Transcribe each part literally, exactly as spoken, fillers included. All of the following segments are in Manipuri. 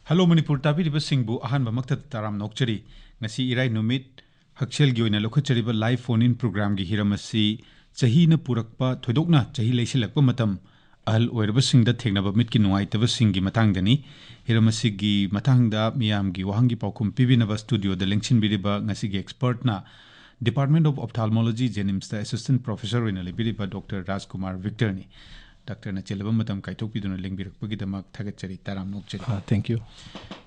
ꯍꯜꯂꯣ ꯃꯅꯤꯄꯨꯔ ꯇꯥꯕꯤꯔꯤꯕꯁꯤꯡꯕꯨ ꯑꯍꯥꯟꯕꯃꯛꯇꯗ ꯇꯔꯥꯝꯅ ꯑꯣꯛꯆꯔꯤ꯫ ꯉꯁꯤ ꯏꯔꯥꯏ ꯅꯨꯃꯤꯠ ꯍꯛꯁꯦꯜꯒꯤ ꯑꯣꯏꯅ ꯂꯧꯈꯠꯆꯔꯤꯕ live phone in programꯒꯤ ꯍꯤꯔꯝ ꯑꯁꯤ ꯆꯍꯤꯅ ꯄꯨꯔꯛꯄ ꯊꯣꯏꯗꯣꯛꯅ ꯆꯍꯤ ꯂꯩꯁꯤꯜꯂꯛꯄ ꯃꯇꯝ, ꯑꯍꯜ ꯑꯣꯏꯔꯕꯁꯤꯡꯗ ꯊꯦꯡꯅꯕ ꯃꯤꯠꯀꯤ ꯅꯨꯡꯉꯥꯏꯇꯕꯁꯤꯡꯒꯤ ꯃꯇꯥꯡꯗꯅꯤ꯫ ꯍꯤꯔꯝ ꯑꯁꯤꯒꯤ ꯃꯇꯥꯡꯗ ꯃꯤꯌꯥꯝꯒꯤ ꯋꯥꯍꯪꯒꯤ ꯄꯥꯎꯈꯨꯝ ꯄꯤꯕꯤꯅꯕ studioꯗ ꯂꯦꯡꯁꯤꯟꯕꯤꯔꯤꯕ ꯉꯁꯤꯒꯤ expertꯅ Department of Ophthalmology, JNIMSꯇ assistant professor ꯑꯣꯏꯅ ꯂꯩꯕꯤꯔꯤꯕ Doctor ꯔꯥꯖꯀꯨꯃꯥꯔ ꯕꯤꯛꯇꯔꯅꯤ꯫ ꯗꯥꯛꯇꯔꯅ ꯆꯦꯜꯂꯕ ꯃꯇꯝ ꯀꯥꯏꯊꯣꯛꯄꯤꯗꯨꯅ ꯂꯦꯡꯕꯤꯔꯛꯄꯒꯤꯗꯃꯛ ꯊꯥꯒꯠꯆꯔꯤ, ꯇꯔꯥꯝꯅ ꯑꯣꯛꯆꯔꯤ꯫ ꯑꯥ, thank you꯫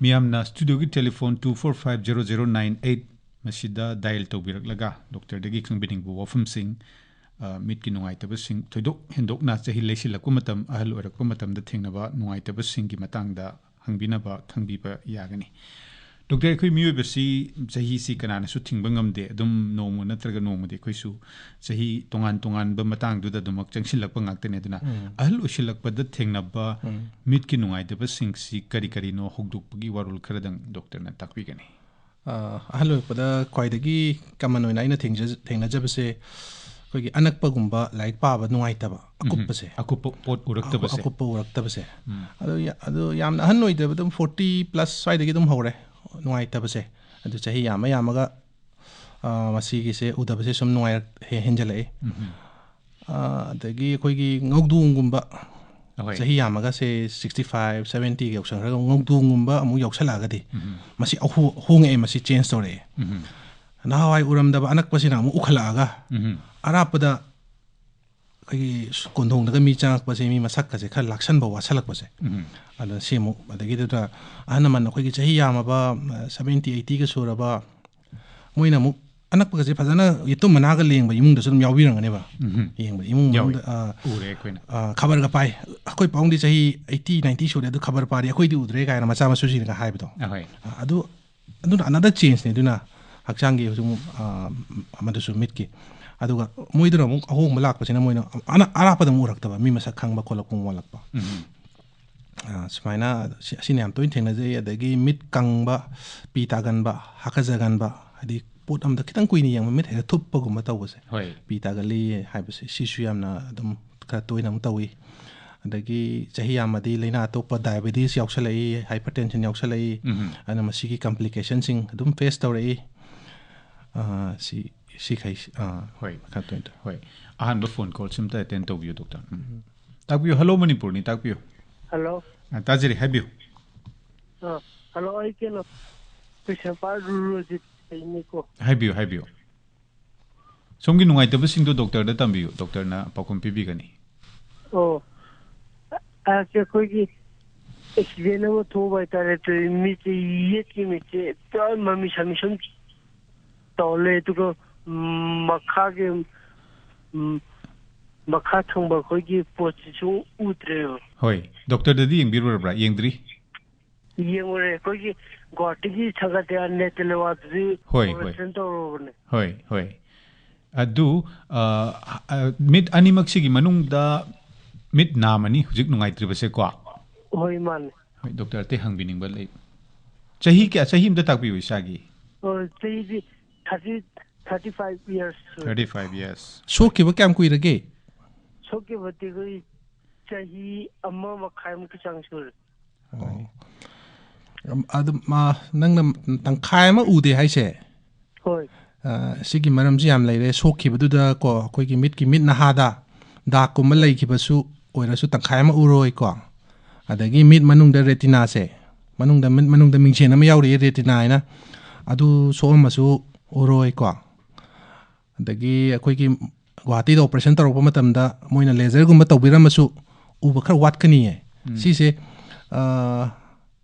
ꯃꯤꯌꯥꯝꯅ studioꯒꯤ telephone two four five zero zero nine eight ꯃꯁꯤꯗ dial ꯇꯧꯕꯤꯔꯛꯂꯒ ꯗꯣꯛꯇꯔꯗꯒꯤ ꯈꯪꯕꯤꯅꯤꯡꯕ ꯋꯥꯐꯝꯁꯤꯡ, ꯑ, ꯃꯤꯠꯀꯤ ꯅꯨꯡꯉꯥꯏꯇꯕꯁꯤꯡ, ꯊꯣꯏꯗꯣꯛ ꯍꯦꯟꯗꯣꯛꯅ ꯆꯍꯤ ꯂꯩꯁꯤꯜꯂꯛꯄ ꯃꯇꯝ, ꯑꯍꯜ ꯑꯣꯏꯔꯛꯄ ꯃꯇꯝꯗ ꯊꯦꯡꯅꯕ ꯅꯨꯡꯉꯥꯏꯇꯕꯁꯤꯡꯒꯤ ꯃꯇꯥꯡꯗ ꯍꯪꯕꯤꯅꯕ ꯈꯪꯕꯤꯕ ꯌꯥꯒꯅꯤ꯫ ꯗꯣꯛꯇꯔ, ꯑꯩꯈꯣꯏ ꯃꯤꯑꯣꯏꯕꯁꯤ ꯆꯍꯤꯁꯤ ꯀꯅꯥꯅꯁꯨ ꯊꯤꯡꯕ ꯉꯝꯗꯦ꯫ ꯑꯗꯨꯝ ꯅꯣꯡꯃ ꯅꯠꯇ꯭ꯔꯒ ꯅꯣꯡꯃꯗꯤ ꯑꯩꯈꯣꯏꯁꯨ ꯆꯍꯤ ꯇꯣꯉꯥꯟ ꯇꯣꯉꯥꯟꯕ ꯃꯇꯥꯡꯗꯨꯗ ꯑꯗꯨꯃꯛ ꯆꯪꯁꯤꯜꯂꯛꯄ ꯉꯥꯛꯇꯅꯦ꯫ ꯑꯗꯨꯅ ꯎꯝ꯫ ꯑꯍꯜ ꯑꯣꯏꯁꯤꯜꯂꯛꯄꯗ ꯊꯦꯡꯅꯕ ꯎꯝ꯫ ꯃꯤꯠꯀꯤ ꯅꯨꯡꯉꯥꯏꯇꯕꯁꯤꯡꯁꯤ ꯀꯔꯤ ꯀꯔꯤꯅꯣ ꯍꯧꯗꯣꯛꯄꯒꯤ ꯋꯥꯔꯣꯜ ꯈꯔꯗꯪ ꯗꯣꯛꯇꯔꯅ ꯇꯥꯛꯄꯤꯒꯅꯤ꯫ ꯑ, ꯑꯍꯜ ꯑꯣꯏꯔꯛꯄꯗ ꯈ꯭ꯋꯥꯏꯗꯒꯤ common ꯑꯣꯏꯅ ꯑꯩꯅ ꯊꯦꯡꯖ-, ꯊꯦꯡꯅꯖꯕꯁꯦ ꯑꯩꯈꯣꯏꯒꯤ ꯑꯅꯛꯄꯒꯨꯝꯕ ꯂꯥꯏꯔꯤꯛ ꯄꯥꯕ ꯅꯨꯡꯉꯥꯏꯇꯕ, ꯎꯝ꯫ ꯑꯀꯨꯞꯄꯁꯦ꯫ ꯑꯀꯨꯞꯄ ꯄꯣꯠ ꯎꯔꯛꯇꯕꯁꯦ꯫ ꯑꯀꯨꯞ-, ꯑꯀꯨꯞꯄ ꯎꯔꯛꯇꯕꯁꯦ꯫ ꯎꯝ꯫ ꯑꯗꯣ ꯌꯥ-, ꯑꯗꯣ ꯌꯥꯝꯅ ꯑꯍꯟ ꯑꯣꯏꯗꯕ ꯑꯗꯨꯝ forty plus ꯁ꯭ꯋꯥꯏꯗꯒꯤ ꯑꯗꯨꯝ ꯍꯧꯔꯦ ꯅꯨꯡꯉꯥꯏꯇꯕꯁꯦ꯫ ꯑꯗꯨ ꯆꯍꯤ ꯌꯥꯝꯃ ꯌꯥꯝꯃꯒ, ꯑ, ꯃꯁꯤꯒꯤꯁꯦ ꯎꯗꯕꯁꯦ ꯁꯨꯝ ꯅꯨꯡꯉꯥꯏꯔꯛ-, ꯍꯦ-, ꯍꯦꯟꯖꯜꯂꯛꯑꯦ꯫ ꯎꯝ꯫ ꯑ, ꯑꯗꯒꯤ ꯑꯩꯈꯣꯏꯒꯤ ꯉꯧꯗꯣꯡꯒꯨꯝꯕ, ꯑꯍꯣꯏ꯫ ꯆꯍꯤ ꯌꯥꯝꯃꯒꯁꯦ sixty five, seventy ꯒ ꯌꯧꯁꯟꯈ꯭ꯔꯒ ꯉꯧꯗꯣꯡꯒꯨꯝꯕ ꯑꯃꯨꯛ ꯌꯧꯁꯜꯂꯛꯑꯒꯗꯤ ꯎꯝ꯫ ꯃꯁꯤ ꯑꯍꯣ-, ꯍꯣꯡꯉꯛꯑꯦ, ꯃꯁꯤ change ꯇꯧꯔꯛꯑꯦ꯫ ꯎꯝ꯫ ꯅꯍꯥꯟꯋꯥꯏ ꯎꯔꯝꯗꯕ ꯑꯅꯛꯄꯁꯤꯅ ꯑꯃꯨꯛ ꯎꯈꯠꯂꯛꯑꯒ ꯎꯝ꯫ ꯑꯔꯥꯞꯄꯗ ꯑꯩꯈꯣꯏꯒꯤ ꯁ-, ꯀꯣꯟꯊꯣꯡꯗꯒ ꯃꯤ ꯆꯪꯉꯛꯄꯁꯦ, ꯃꯤ ꯃꯁꯛꯀꯁꯦ ꯈꯔ ꯂꯥꯛꯁꯟꯕ ꯋꯥꯠꯁꯜꯂꯛꯄꯁꯦ꯫ ꯎꯝ꯫ ꯑꯗꯨꯅ ꯁꯤ ꯑꯃꯨꯛ, ꯑꯗꯒꯤꯗꯨꯗ ꯑꯍꯜ ꯂꯃꯟ ꯑꯩꯈꯣꯏꯒꯤ ꯆꯍꯤ ꯌꯥꯝꯃꯕ, ꯑ, seventy eighty ꯒ ꯁꯨꯔꯕ, ꯃꯣꯏꯅ ꯑꯃꯨꯛ ꯑꯅꯛꯄꯒꯁꯦ ꯐꯖꯅ ꯌꯦꯇꯨꯝ ꯃꯅꯥꯒ ꯂꯦꯡꯕ ꯏꯃꯨꯡꯗꯁꯨ ꯑꯗꯨꯝ ꯌꯥꯎꯕꯤꯔꯝꯒꯅꯦꯕ꯫ ꯎꯝ꯫ ꯌꯦꯡꯕ ꯏꯃꯨꯡ ꯌꯥꯎꯏ꯫ ꯃꯅꯨꯡꯗ, ꯑ, ꯎꯔꯦ ꯑꯩꯈꯣꯏꯅ꯫ ꯑ, ꯈꯕꯔꯒ ꯄꯥꯏ꯫ "ꯑꯩꯈꯣꯏ ꯄꯥꯕꯨꯡꯗꯤ ꯆꯍꯤ eighty, ninety ꯁꯨꯔꯦ, ꯑꯗꯨ ꯈꯕꯔ ꯄꯥꯔꯤ, ꯑꯩꯈꯣꯏꯗꯤ ꯎꯗ꯭ꯔꯦ" ꯀꯥꯏꯅ ꯃꯆꯥ ꯃꯁꯨꯁꯤꯡꯅꯒ ꯍꯥꯏꯕꯗꯣ꯫ ꯑꯍꯣꯏ꯫ ꯑ, ꯑꯗꯨ, ꯑꯗꯨꯅ another change ꯅꯦ꯫ ꯑꯗꯨꯅ ꯍꯛꯆꯥꯡꯒꯤ ꯍꯧꯖꯤꯛ ꯑꯃꯨꯛ, ꯑ, ꯑꯃꯗꯨꯁꯨ ꯃꯤꯠꯀꯤ꯫ ꯑꯗꯨꯒ ꯃꯣꯏꯗꯨꯅ ꯑꯃꯨꯛ ꯑꯍꯣꯡꯕ ꯂꯥꯛꯄꯁꯤꯅ ꯃꯣꯏꯅ ꯑꯅ-, ꯑꯔꯥꯞꯄꯗ ꯑꯃꯨꯛ ꯎꯔꯛꯇꯕ, ꯃꯤ ꯃꯁꯛ ꯈꯪꯕ ꯈꯣꯠꯂꯛꯄ ꯑꯃꯨꯛ ꯑꯣꯜꯂꯛꯄ꯫ ꯎꯝ꯫ ꯑ, ꯁꯨꯃꯥꯏꯅ ꯁꯤ-, ꯑꯁꯤꯅ ꯌꯥꯝ ꯇꯣꯏꯅ ꯊꯦꯡꯅꯖꯩ꯫ ꯑꯗꯒꯤ ꯃꯤꯠ ꯀꯪꯕ, ꯄꯤ ꯇꯥꯒꯟꯕ, ꯍꯥꯀꯠꯖꯒꯟꯕ, ꯍꯥꯏꯗꯤ ꯄꯣꯠ ꯑꯃꯗ ꯈꯤꯇꯪ ꯀꯨꯏꯅ ꯌꯦꯡꯕ ꯃꯤꯠ ꯍꯦꯛꯇ ꯊꯨꯞꯄꯒꯨꯝꯕ ꯇꯧꯕꯁꯦ꯫ ꯍꯣꯏ꯫ ꯄꯤ ꯇꯥꯒꯜꯂꯤ ꯍꯥꯏꯕꯁꯦ, ꯁꯤꯁꯨ ꯌꯥꯝꯅ ꯑꯗꯨꯝ ꯈꯔ ꯇꯣꯏꯅ ꯑꯃꯨꯛ ꯇꯧꯏ꯫ ꯑꯗꯒꯤ ꯆꯍꯤ ꯌꯥꯝꯃꯗꯤ ꯂꯥꯏꯅꯥ ꯑꯇꯣꯞꯄ, ꯗꯥꯏꯕꯦꯇꯤꯁ ꯌꯥꯎꯁꯜꯂꯛꯏ, ꯍꯥꯏꯄꯔꯇꯦꯟꯁꯟ ꯌꯥꯎꯁꯜꯂꯛꯏ꯫ ꯎꯝ꯫ ꯑꯗꯨꯅ ꯃꯁꯤꯒꯤ ꯀꯝꯄ꯭ꯂꯤꯀꯦꯁꯟꯁꯤꯡ ꯑꯗꯨꯝ ꯐꯦꯁ ꯇꯧꯔꯛꯏ꯫ ꯑ, ꯁꯤ, ꯁꯤꯈꯩ, ꯑ, ꯍꯣꯏ꯫ ꯃꯈꯥ ꯇꯣꯏꯅ ꯇꯧ-, ꯍꯣꯏ꯫ ꯑꯍꯥꯟꯕ ꯐꯣꯟ ꯀꯣꯜꯁꯤ ꯑꯝꯇ ꯑꯦꯇꯦꯟ ꯇꯧꯕꯤꯌꯨ, ꯗꯣꯛꯇꯔ꯫ ꯎꯝ꯫ ꯇꯥꯛꯄꯤꯌꯨ꯫ ꯍꯜꯂꯣ, ꯃꯅꯤꯄꯨꯔꯅꯤ, ꯇꯥꯛꯄꯤꯌꯨ꯫ ꯍꯜꯂꯣ꯫ ꯑ, ꯇꯥꯖꯔꯤ, ꯍꯥꯏꯕꯤꯌꯨ꯫ ꯑ, ꯍꯜꯂꯣ, ꯑꯩ ꯀꯩꯅꯣ, ꯀꯩꯁꯥꯝꯄꯥꯠ ꯔꯨꯔꯦꯜꯒꯤ ꯇꯩꯅꯤꯀꯣ꯫ ꯍꯥꯏꯕꯤꯌꯨ, ꯍꯥꯏꯕꯤꯌꯨ꯫ ꯁꯣꯝꯒꯤ ꯅꯨꯡꯉꯥꯏꯇꯕꯁꯤꯡꯗꯨ ꯗꯣꯛꯇꯔꯗ ꯇꯝꯕꯤꯌꯨ, ꯗꯣꯛꯇꯔꯅ ꯄꯥꯎꯈꯨꯝ ꯄꯤꯕꯤꯒꯅꯤ꯫ ꯑꯣ꯫ ꯑ, ꯑꯩꯈꯣꯏꯒꯤ ꯑꯦꯛꯁꯤꯗꯦꯟ ꯑꯃ ꯊꯣꯛꯄ ꯍꯥꯏꯇꯥꯔꯦ, ꯇꯧꯔꯤ ꯃꯤꯠꯁꯦ, ꯌꯦꯠꯀꯤ ꯃꯤꯠꯁꯦ ꯄꯨꯔꯥ ꯃꯃꯤ ꯁꯥꯃꯤ ꯁꯨꯝ ꯇꯧ ꯂꯩ, ꯑꯗꯨꯒ, ꯎꯝ, ꯃꯈꯥꯒꯤ, ꯎꯝ, ꯃꯈꯥ ꯊꯪꯕ ꯑꯩꯈꯣꯏꯒꯤ ꯄꯣꯠꯁꯤꯁꯨ ꯎꯗ꯭ꯔꯦꯕ꯫ ꯍꯣꯏ, ꯗꯣꯛꯇꯔꯗꯗꯤ ꯌꯦꯡꯕꯤꯔꯨꯔꯕ꯭ꯔꯥ? ꯌꯦꯡꯗ꯭ꯔꯤ? ꯌꯦꯡꯉꯨꯔꯦ, ꯑꯩꯈꯣꯏꯒꯤ ꯒꯨꯋꯥꯍꯥꯇꯤꯒꯤ ꯁꯪꯒꯇꯌꯥ ꯅꯦꯇ꯭ꯔ ꯂꯦꯋꯥꯗꯨꯗꯤ ꯍꯣꯏ, ꯍꯣꯏ꯫ ꯑꯣꯄꯔꯦꯁꯟ ꯇꯧꯔꯨꯕꯅꯦ꯫ ꯍꯣꯏ, ꯍꯣꯏ꯫ ꯑꯗꯨ, ꯑ, ꯑ, ꯃꯤꯠ ꯑꯅꯤꯃꯛꯁꯤꯒꯤ ꯃꯅꯨꯡꯗ ꯃꯤꯠ ꯅꯥꯝꯃꯅꯤ ꯍꯧꯖꯤꯛ ꯅꯨꯡꯉꯥꯏꯇ꯭ꯔꯤꯕꯁꯦꯀꯣ? ꯍꯣꯏ, ꯃꯥꯅꯦ꯫ ꯍꯣꯏ, ꯗꯣꯛꯇꯔ ꯑꯇꯩ ꯍꯪꯕꯤꯅꯤꯡꯕ ꯂꯩ? ꯆꯍꯤ ꯀꯌꯥ, ꯆꯍꯤ ꯑꯝꯇ ꯇꯥꯛꯄꯤꯌꯨ ꯏꯆꯥꯒꯤ꯫ ꯑꯣ, ꯆꯍꯤꯗꯤ ꯊꯥꯔꯇꯤ, ꯊꯥꯔꯇꯤ ꯐꯥꯏꯚ ꯌꯔꯁ ꯁꯨꯔꯦ꯫ Thirty five years. ꯁꯣꯛꯈꯤꯕ ꯀꯌꯥꯝ ꯀꯨꯏꯔꯒꯦ? ꯁꯣꯛꯈꯤꯕꯗꯤ ꯑꯩꯈꯣꯏ ꯆꯍꯤ ꯑꯃ ꯃꯈꯥꯏꯃꯨꯛꯀꯤ ꯆꯥꯡ ꯁꯨꯔꯦ꯫ ꯑꯣ꯫ ꯑꯝ, ꯑꯗꯨ ꯃꯥ, ꯅꯪꯅ ꯇꯪꯈꯥꯏ ꯑꯃ ꯎꯗꯦ ꯍꯥꯏꯁꯦ? ꯍꯣꯏ꯫ ꯑ, ꯁꯤꯒꯤ ꯃꯔꯝꯁꯤ ꯌꯥꯝ ꯂꯩꯔꯦ꯫ ꯁꯣꯛꯈꯤꯕꯗꯨꯗ ꯀꯣ, ꯑꯩꯈꯣꯏꯒꯤ ꯃꯤꯠꯀꯤ ꯃꯤꯠ ꯅꯍꯥꯗ ꯗꯥꯛꯀꯨꯝꯕ ꯂꯩꯈꯤꯕꯁꯨ ꯑꯣꯏꯔꯁꯨ ꯇꯪꯈꯥꯏ ꯑꯃ ꯎꯔꯣꯏꯀꯣ꯫ ꯑꯗꯒꯤ ꯃꯤꯠ ꯃꯅꯨꯡꯗ ꯔꯦꯇꯤꯅꯥꯁꯦ, ꯃꯅꯨꯡꯗ, ꯃꯤꯠ ꯃꯅꯨꯡꯗ ꯃꯤꯡꯁꯦꯟ ꯑꯃ ꯌꯥꯎꯔꯤꯌꯦ, ꯔꯦꯇꯤꯅꯥ ꯍꯥꯏꯅ, ꯑꯗꯨ ꯁꯣꯛꯑꯝꯃꯁꯨ ꯎꯔꯣꯏꯀꯣ꯫ ꯑꯗꯒꯤ ꯑꯩꯈꯣꯏꯒꯤ ꯒꯨꯋꯥꯍꯥꯇꯤꯗ ꯑꯣꯄꯔꯦꯁꯟ ꯇꯧꯔꯛꯄ ꯃꯇꯝꯗ ꯃꯣꯏꯅ ꯂꯦꯖꯔꯒꯨꯝꯕ ꯇꯧꯕꯤꯔꯝꯃꯁꯨ ꯎꯕ ꯈꯔ ꯋꯥꯠꯀꯅꯤꯌꯦ꯫ ꯎꯝ꯫ ꯁꯤꯁꯦ, ꯑ,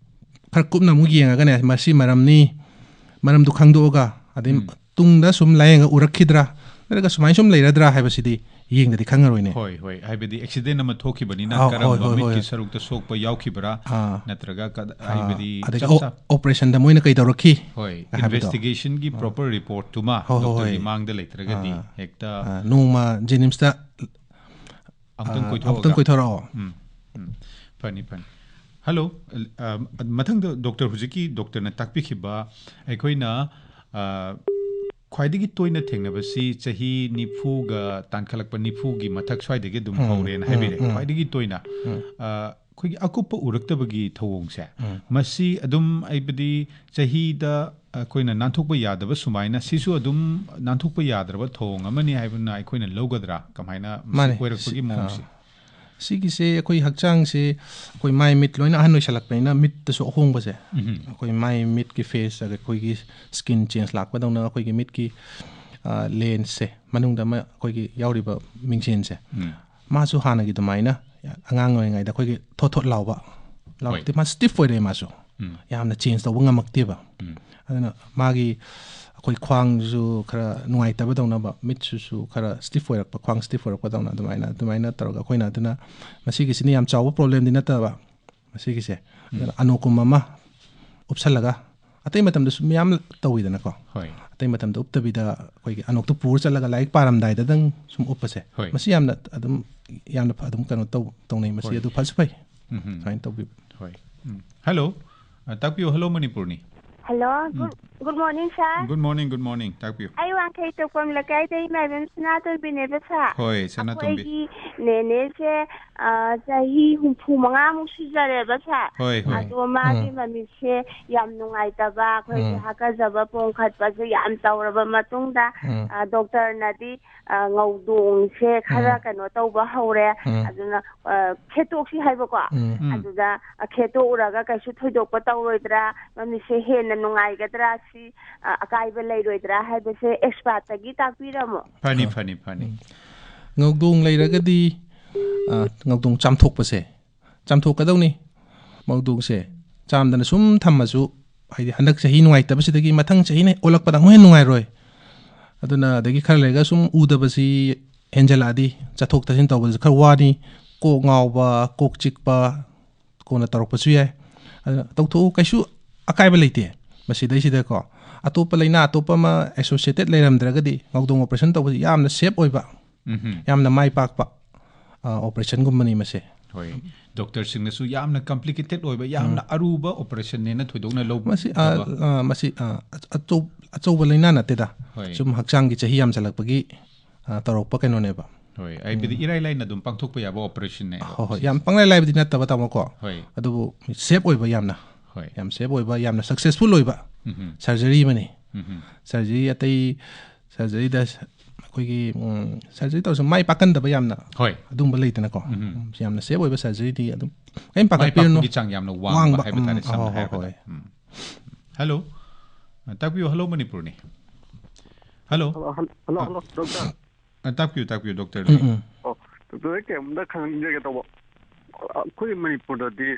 ꯈꯔ ꯀꯨꯞꯅ ꯑꯃꯨꯛ ꯌꯦꯡꯉꯒꯅꯦ, ꯃꯁꯤ ꯃꯔꯝꯅꯤ, ꯃꯔꯝꯗꯨ ꯈꯪꯗꯣꯛꯑꯒ, ꯑꯗꯩ ꯎꯝ꯫ ꯇꯨꯡꯗ ꯁꯨꯝ ꯂꯥꯌꯦꯡꯉ ꯎꯔꯛꯈꯤꯗ꯭ꯔꯥ, ꯅꯠꯇ꯭ꯔꯒ ꯁꯨꯃꯥꯏꯅ ꯁꯨꯝ ꯂꯩꯔꯗ꯭ꯔꯥ ꯍꯥꯏꯕꯁꯤꯗꯤ ꯌꯦꯡꯗꯗꯤ ꯈꯪꯉꯔꯣꯏꯅꯦ꯫ ꯍꯣꯏ, ꯍꯣꯏ꯫ ꯍꯥꯏꯕꯗꯤ ꯑꯦꯛꯁꯤꯗꯦꯟ ꯑꯃ ꯊꯣꯛꯈꯤꯕꯅꯤꯅ ꯑꯥ, ꯍꯣꯏ, ꯀꯔꯝꯕ ꯍꯣꯏ, ꯍꯣꯏ, ꯃꯤꯠꯀꯤ ꯍꯣꯏ꯫ ꯁꯔꯨꯛꯇ ꯁꯣꯛꯄ ꯌꯥꯎꯈꯤꯕ꯭ꯔꯥ, ꯑꯥ꯫ ꯅꯠꯇ꯭ꯔꯒ ꯀꯗ-, ꯑꯥ, ꯍꯥꯏꯕꯗꯤ ꯑꯗꯒꯤ ꯆꯞ ꯑꯣ-, ꯆꯥ-, ꯑꯣꯄꯔꯦꯁꯟꯗ ꯃꯣꯏꯅ ꯀꯩ ꯇꯧꯔꯛꯈꯤ ꯍꯣꯏ, ꯍꯥꯏꯕꯗꯣ꯫ ꯏꯟꯚꯦꯁꯇꯤꯒꯦꯁꯟꯒꯤ ꯑꯥ꯫ ꯄ꯭ꯔꯣꯄꯔ ꯔꯤꯄꯣꯔꯠꯇꯨꯃ ꯍꯣꯏ, ꯍꯣꯏ, ꯗꯣꯛꯇꯔꯒꯤ ꯍꯣꯏ꯫ ꯃꯥꯡꯗ ꯂꯩꯇ꯭ꯔꯒꯗꯤ ꯑꯥ꯫ ꯍꯦꯛꯇ ꯑꯥ, ꯅꯣꯡꯃ ꯖꯦꯅꯤꯝꯁꯇ, ꯑꯃꯨꯛꯇꯪ ꯑꯥ, ꯀꯣꯏꯊꯣꯛꯑꯒ꯫ ꯑꯃꯨꯛꯇꯪ ꯀꯣꯏꯊꯣꯔꯛꯑꯣ꯫ ꯎꯝ, ꯎꯝ꯫ ꯐꯅꯤ, ꯐꯅꯤ꯫ ꯍꯜꯂꯣ, ꯑ, ꯃꯊꯪꯗ ꯗꯣꯛꯇꯔ ꯍꯧꯖꯤꯛꯀꯤ ꯗꯣꯛꯇꯔꯅ ꯇꯥꯛꯄꯤꯈꯤꯕ ꯑꯩꯈꯣꯏꯅ, ꯑ, ꯈ꯭ꯋꯥꯏꯗꯒꯤ ꯇꯣꯏꯅ ꯊꯦꯡꯅꯕꯁꯤ ꯆꯍꯤ ꯅꯤꯐꯨꯒ ꯇꯥꯟꯈꯠꯂꯛꯄ, ꯅꯤꯐꯨꯒꯤ ꯃꯊꯛ ꯁ꯭ꯋꯥꯏꯗꯒꯤ ꯑꯗꯨꯝ ꯎꯝ, ꯍꯧꯔꯦꯅ ꯎꯝ, ꯍꯥꯏꯕꯤꯔꯦ꯫ ꯎꯝ꯫ ꯈ꯭ꯋꯥꯏꯗꯒꯤ ꯇꯣꯏꯅ ꯎꯝ꯫ ꯑ, ꯑꯩꯈꯣꯏꯒꯤ ꯑꯀꯨꯞꯄ ꯎꯔꯛꯇꯕꯒꯤ ꯊꯧꯑꯣꯡꯁꯦ, ꯎꯝ꯫ ꯃꯁꯤ ꯑꯗꯨꯝ, ꯍꯥꯏꯕꯗꯤ, ꯆꯍꯤꯗ ꯑꯩꯈꯣꯏꯅ ꯅꯥꯟꯊꯣꯛꯄ ꯌꯥꯗꯕ ꯁꯨꯃꯥꯏꯅ ꯁꯤꯁꯨ ꯑꯗꯨꯝ ꯅꯥꯟꯊꯣꯛꯄ ꯌꯥꯗ꯭ꯔꯕ ꯊꯧꯑꯣꯡ ꯑꯃꯅꯤ ꯍꯥꯏꯕꯅ ꯑꯩꯈꯣꯏꯅ ꯂꯧꯒꯗ꯭ꯔꯥ? ꯀꯃꯥꯏꯅ ꯃꯁꯤ ꯃꯥꯅꯦ꯫ ꯑꯣꯏꯔꯛꯄꯒꯤ ꯁꯤ-, ꯃꯑꯣꯡꯁꯦ? ꯑꯥ꯫ ꯁꯤꯒꯤꯁꯦ ꯑꯩꯈꯣꯏ ꯍꯛꯆꯥꯡꯁꯦ, ꯑꯩꯈꯣꯏ ꯃꯥꯏ ꯃꯤꯠ ꯂꯣꯏꯅ ꯑꯍꯟ ꯑꯣꯏꯁꯜꯂꯛꯄꯅꯤꯅ ꯃꯤꯠꯇꯁꯨ ꯑꯍꯣꯡꯕꯁꯦ, ꯎꯝ꯫ ꯑꯩꯈꯣꯏ ꯃꯥꯏ ꯃꯤꯠꯀꯤ ꯐꯦꯁ, ꯑꯗ ꯑꯩꯈꯣꯏꯒꯤ ꯁ꯭ꯀꯤꯟ ꯆꯦꯟꯖ ꯂꯥꯛꯄꯗꯧꯅ ꯑꯩꯈꯣꯏꯒꯤ ꯃꯤꯠꯀꯤ, ꯑ, ꯂꯦꯟꯁꯁꯦ, ꯃꯅꯨꯡꯗ ꯑꯃ ꯑꯩꯈꯣꯏꯒꯤ ꯌꯥꯎꯔꯤꯕ ꯃꯤꯡꯁꯦꯟꯁꯦ, ꯎꯝ꯫ ꯃꯥꯁꯨ ꯍꯥꯟꯅꯒꯤ ꯑꯗꯨꯃꯥꯏꯅ ꯑꯉꯥꯡ ꯑꯣꯏꯔꯤꯉꯩꯗ ꯑꯩꯈꯣꯏꯒꯤ ꯊꯣꯠ ꯊꯣꯠ ꯂꯥꯎꯕ, ꯂꯥꯎꯕꯗꯤ ꯃꯥ ꯁ꯭ꯇꯤꯐ ꯑꯣꯏꯔꯛꯑꯦ ꯃꯥꯁꯨ꯫ ꯎꯝ꯫ ꯌꯥꯝꯅ ꯆꯦꯟꯖ ꯇꯧꯕ ꯉꯝꯃꯛꯇꯦꯕ꯫ ꯎꯝ꯫ ꯑꯗꯨꯅ ꯃꯥꯒꯤ ꯑꯩꯈꯣꯏ ꯈ꯭ꯋꯥꯡꯁꯨ ꯈꯔ ꯅꯨꯡꯉꯥꯏꯇꯕꯗꯧꯅꯕ, ꯃꯤꯠꯁꯤꯁꯨ ꯈꯔ ꯁ꯭ꯇꯤꯐ ꯑꯣꯏꯔꯛꯄ, ꯈ꯭ꯋꯥꯡ ꯁ꯭ꯇꯤꯐ ꯑꯣꯏꯔꯛꯄꯗꯧꯅ ꯑꯗꯨꯃꯥꯏꯅ, ꯑꯗꯨꯃꯥꯏꯅ ꯇꯧꯔꯒ ꯑꯩꯈꯣꯏꯅ, ꯑꯗꯨꯅ ꯃꯁꯤꯒꯤꯁꯤꯅ ꯌꯥꯝ ꯆꯥꯎꯕ ꯄ꯭ꯔꯣꯕ꯭ꯂꯦꯝꯗꯤ ꯅꯠꯇꯕ, ꯃꯁꯤꯒꯤꯁꯦ꯫ ꯑꯗꯨꯅ ꯑꯅꯣꯀꯨꯝ ꯑꯃ ꯎꯞꯁꯜꯂꯒ, ꯑꯇꯩ ꯃꯇꯝꯗꯁꯨ ꯃꯌꯥꯝ ꯇꯧꯋꯤꯗꯅꯀꯣ꯫ ꯍꯣꯏ꯫ ꯑꯇꯩ ꯃꯇꯝꯗ ꯎꯞꯇꯕꯤꯗ ꯑꯩꯈꯣꯏꯒꯤ ꯑꯅꯣꯛꯇꯨ ꯄꯨꯔ ꯆꯠꯂꯒ ꯂꯥꯏꯔꯤꯛ ꯄꯥꯔꯝꯗꯥꯏꯗꯗꯪ ꯁꯨꯝ ꯎꯞꯄꯁꯦ꯫ ꯍꯣꯏ꯫ ꯃꯁꯤ ꯌꯥꯝꯅ ꯑꯗꯨꯝ, ꯌꯥꯝꯅ ꯐ-, ꯑꯗꯨꯝ ꯀꯩꯅꯣ ꯇꯧ-, ꯇꯧꯅꯩ꯫ ꯃꯁꯤ ꯍꯣꯏ꯫ ꯑꯗꯨ ꯐꯁꯨ ꯐꯩ꯫ ꯎꯝ꯫ ꯁꯨꯃꯥꯏꯅ ꯇꯧꯕꯤꯕ꯫ ꯍꯣꯏ꯫ ꯎꯝ꯫ ꯍꯜꯂꯣ꯫ ꯑ, ꯇꯥꯛꯄꯤꯌꯨ꯫ ꯍꯜꯂꯣ, ꯃꯅꯤꯄꯨꯔꯅꯤ꯫ Hello, good morning sir. Good morning, good morning. ꯇꯥꯛꯄꯤꯌꯨ꯫ ꯑꯩ ꯋꯥꯡꯈꯩ ꯇꯣꯛꯐꯝ ꯂꯩꯀꯥꯏꯗꯩ ꯃꯥꯏꯕꯝ ꯁꯅꯥꯇꯣꯝꯕꯤꯅꯦꯕ ꯁꯥꯔ꯫ ꯍꯣꯏ, ꯁꯅꯥꯇꯣꯝꯕꯤ꯫ ꯑꯩꯈꯣꯏꯒꯤ ꯅꯦꯅꯦꯁꯦ, ꯑ, ꯆꯍꯤ ꯍꯨꯝꯐꯨ ꯃꯉꯥꯃꯨꯛ ꯁꯨꯖꯔꯦꯕ ꯁꯥꯔ꯫ ꯍꯣꯏ, ꯍꯣꯏ꯫ ꯑꯗꯣ ꯃꯥꯒꯤ ꯎꯝ꯫ ꯃꯃꯤꯠꯁꯦ ꯌꯥꯝ ꯅꯨꯡꯉꯥꯏꯇꯕ, ꯑꯩꯈꯣꯏꯒꯤ ꯎꯝ꯫ ꯍꯥꯀꯠꯆꯕ ꯄꯣꯝꯈꯠꯄꯁꯦ ꯌꯥꯝ ꯇꯧꯔꯕ ꯃꯇꯨꯡꯗ, ꯎꯝ꯫ ꯑ, ꯗꯣꯛꯇꯔꯅꯗꯤ, ꯑ, ꯉꯧꯗꯣꯡꯁꯦ ꯈꯔ ꯎꯝ꯫ ꯀꯩꯅꯣ ꯇꯧꯕ ꯍꯧꯔꯦ꯫ ꯎꯝ꯫ ꯑꯗꯨꯅ, ꯑ, ꯈꯦꯠꯇꯣꯛꯁꯤ ꯍꯥꯏꯕꯀꯣ꯫ ꯎꯝ꯫ ꯎꯝ꯫ ꯑꯗꯨꯗ, ꯑ, ꯈꯦꯠꯇꯣꯛꯎꯔꯒ ꯀꯩꯁꯨ ꯊꯣꯏꯗꯣꯛꯄ ꯇꯧꯔꯣꯏꯗ꯭ꯔꯥ, ꯃꯃꯤꯠꯁꯦ ꯍꯦꯟꯅ ꯅꯨꯡꯉꯥꯏꯒꯗ꯭ꯔꯥ, ꯁꯤ, ꯑ, ꯑꯀꯥꯏꯕ ꯂꯩꯔꯣꯏꯗ꯭ꯔꯥ ꯍꯥꯏꯕꯁꯦ ꯑꯦꯛꯁꯄꯥꯔꯠꯇꯒꯤ ꯇꯥꯛꯄꯤꯔꯝꯃꯣ꯫ ꯐꯅꯤ, ꯑ, ꯐꯅꯤ, ꯐꯅꯤ꯫ ꯎꯝ꯫ ꯉꯧꯗꯣꯡ ꯂꯩꯔꯒꯗꯤ, ꯑ, ꯉꯧꯗꯣꯡ ꯆꯥꯝꯊꯣꯛꯄꯁꯦ, ꯆꯥꯝꯊꯣꯛꯀꯗꯧꯅꯤ꯫ ꯉꯧꯗꯣꯡꯁꯦ ꯆꯥꯝꯗꯅ ꯁꯨꯝ ꯊꯝꯃꯁꯨ, ꯍꯥꯏꯗꯤ ꯍꯟꯗꯛ ꯆꯍꯤ ꯅꯨꯡꯉꯥꯏꯇꯕꯁꯤꯗꯒꯤ ꯃꯊꯪ ꯆꯍꯤꯅ ꯑꯣꯜꯂꯛꯄꯗ ꯑꯃꯨꯛ ꯍꯦꯟꯅ ꯅꯨꯡꯉꯥꯏꯔꯣꯏ꯫ ꯑꯗꯨꯅ ꯑꯗꯒꯤ ꯈꯔ ꯂꯩꯔꯒ ꯁꯨꯝ ꯎꯗꯕꯁꯤ ꯍꯦꯟꯖꯜꯂꯛꯑꯗꯤ ꯆꯠꯊꯣꯛ ꯆꯠꯁꯤꯟ ꯇꯧꯕꯁꯨ ꯈꯔ ꯋꯥꯅꯤ, ꯀꯣꯛ ꯉꯥꯎꯕ, ꯀꯣꯛ ꯆꯤꯛꯄ, ꯀꯣꯟꯅ ꯇꯧꯔꯛꯄꯁꯨ ꯌꯥꯏ꯫ ꯑꯗꯨꯅ ꯇꯧꯊꯣꯛꯎ, ꯀꯩꯁꯨ ꯑꯀꯥꯏꯕ ꯂꯩꯇꯦ꯫ ꯃꯁꯤꯗꯩꯁꯤꯗꯀꯣ, ꯑꯇꯣꯞꯄ ꯂꯥꯏꯅꯥ ꯑꯇꯣꯞꯄ ꯑꯃ ꯑꯦꯁꯣꯁꯤꯌꯦꯇꯦꯠ ꯂꯩꯔꯝꯗ꯭ꯔꯒꯗꯤ ꯉꯧꯗꯣꯡ ꯑꯣꯄꯔꯦꯁꯟ ꯇꯧꯕꯁꯤ ꯌꯥꯝꯅ ꯁꯦꯐ ꯑꯣꯏꯕ, ꯎꯝ꯫ ꯌꯥꯝꯅ ꯃꯥꯏ ꯄꯥꯛꯄ, ꯑ, ꯑꯣꯄꯔꯦꯁꯟꯒꯨꯝꯕꯅꯤ ꯃꯁꯦ꯫ ꯍꯣꯏ, ꯗꯣꯛꯇꯔꯁꯤꯡꯅꯁꯨ ꯌꯥꯝꯅ complicated ꯑꯣꯏꯕ, ꯌꯥꯝꯅ ꯑꯔꯨꯕ operationꯅꯦꯅ ꯊꯣꯏꯗꯣꯛꯅ ꯂꯧ- ꯃꯁꯤ ꯑ, ꯑ, ꯃꯁꯤ ꯑ, ꯑꯆꯧ- ꯑꯆꯧꯕ ꯂꯥꯏꯅꯥ ꯅꯠꯇꯦꯗ꯫ ꯍꯣꯏ. ꯁꯨꯝ ꯍꯛꯆꯥꯡꯒꯤ ꯆꯍꯤ ꯌꯥꯝꯁꯜꯂꯛꯄꯒꯤ ꯑ, ꯇꯧꯔꯛꯄ ꯀꯩꯅꯣꯅꯦꯕ꯫ ꯍꯣꯏ, ꯍꯥꯏꯕꯗꯤ ꯏꯔꯥꯏ ꯂꯥꯏꯅ ꯑꯗꯨꯝ ꯄꯥꯡꯊꯣꯛꯄ ꯌꯥꯕ operationꯅꯦ꯫ ꯍꯣꯏ, ꯍꯣꯏ, ꯌꯥꯝ ꯄꯪꯂꯥꯏ ꯂꯥꯏꯕꯗꯤ ꯅꯠꯇꯕ, ꯇꯥꯃꯣꯀꯣ꯫ ꯍꯣꯏ. ꯑꯗꯨꯕꯨ safe ꯑꯣꯏꯕ ꯌꯥꯝꯅ, ꯍꯣꯏ. ꯌꯥꯝ safe ꯑꯣꯏꯕ, ꯌꯥꯝꯅ successful ꯑꯣꯏꯕ ꯎꯝꯍꯨꯝ. surgery ꯑꯃꯅꯤ꯫ ꯎꯝꯍꯨꯝ. Surgery ꯑꯇꯩ surgeryꯗ ꯑꯩꯈꯣꯏꯒꯤ ꯎꯝ, surgery ꯇꯧꯔꯁꯨ ꯃꯥꯏ ꯄꯥꯛꯀꯟꯗꯕ ꯌꯥꯝꯅ ꯍꯣꯏ. ꯑꯗꯨꯝꯕ ꯂꯩꯗꯅꯀꯣ꯫ ꯎꯝꯍꯨꯝ. ꯎꯝ, ꯌꯥꯝꯅ safe ꯑꯣꯏꯕ surgeryꯗꯤ ꯑꯗꯨꯝ ꯀꯔꯤꯝ ꯃꯥꯏ ꯄꯥꯈꯠꯄꯤꯔꯨꯅꯨ꯫ ꯄꯥꯛꯄꯒꯤ ꯆꯥꯡ ꯌꯥꯝꯅ ꯋꯥꯡꯕ ꯋꯥꯡꯕ, ꯍꯥꯏꯕ ꯇꯥꯔꯦ, ꯎꯝ, ꯁꯝꯅ ꯍꯣꯏ, ꯍꯣꯏ, ꯍꯥꯏꯔꯕꯗ꯫ ꯍꯣꯏ. ꯎꯝ. Hello. ꯑ, ꯇꯥꯛꯄꯤꯌꯨ, hello ꯃꯅꯤꯄꯨꯔꯅꯤ꯫ Hello. Hello, hello, hello, hello, doctor. ꯑ, ꯇꯥꯛꯄꯤꯌꯨ, ꯇꯥꯛꯄꯤꯌꯨ, doctor꯫ ꯎꯝ, ꯎꯝ. ꯑꯣ, doctor, ꯑꯩ ꯀꯩꯝꯇ ꯈꯪꯖꯒꯦ ꯇꯧꯕ꯫ ꯑꯩꯈꯣꯏ ꯃꯅꯤꯄꯨꯔꯗꯗꯤ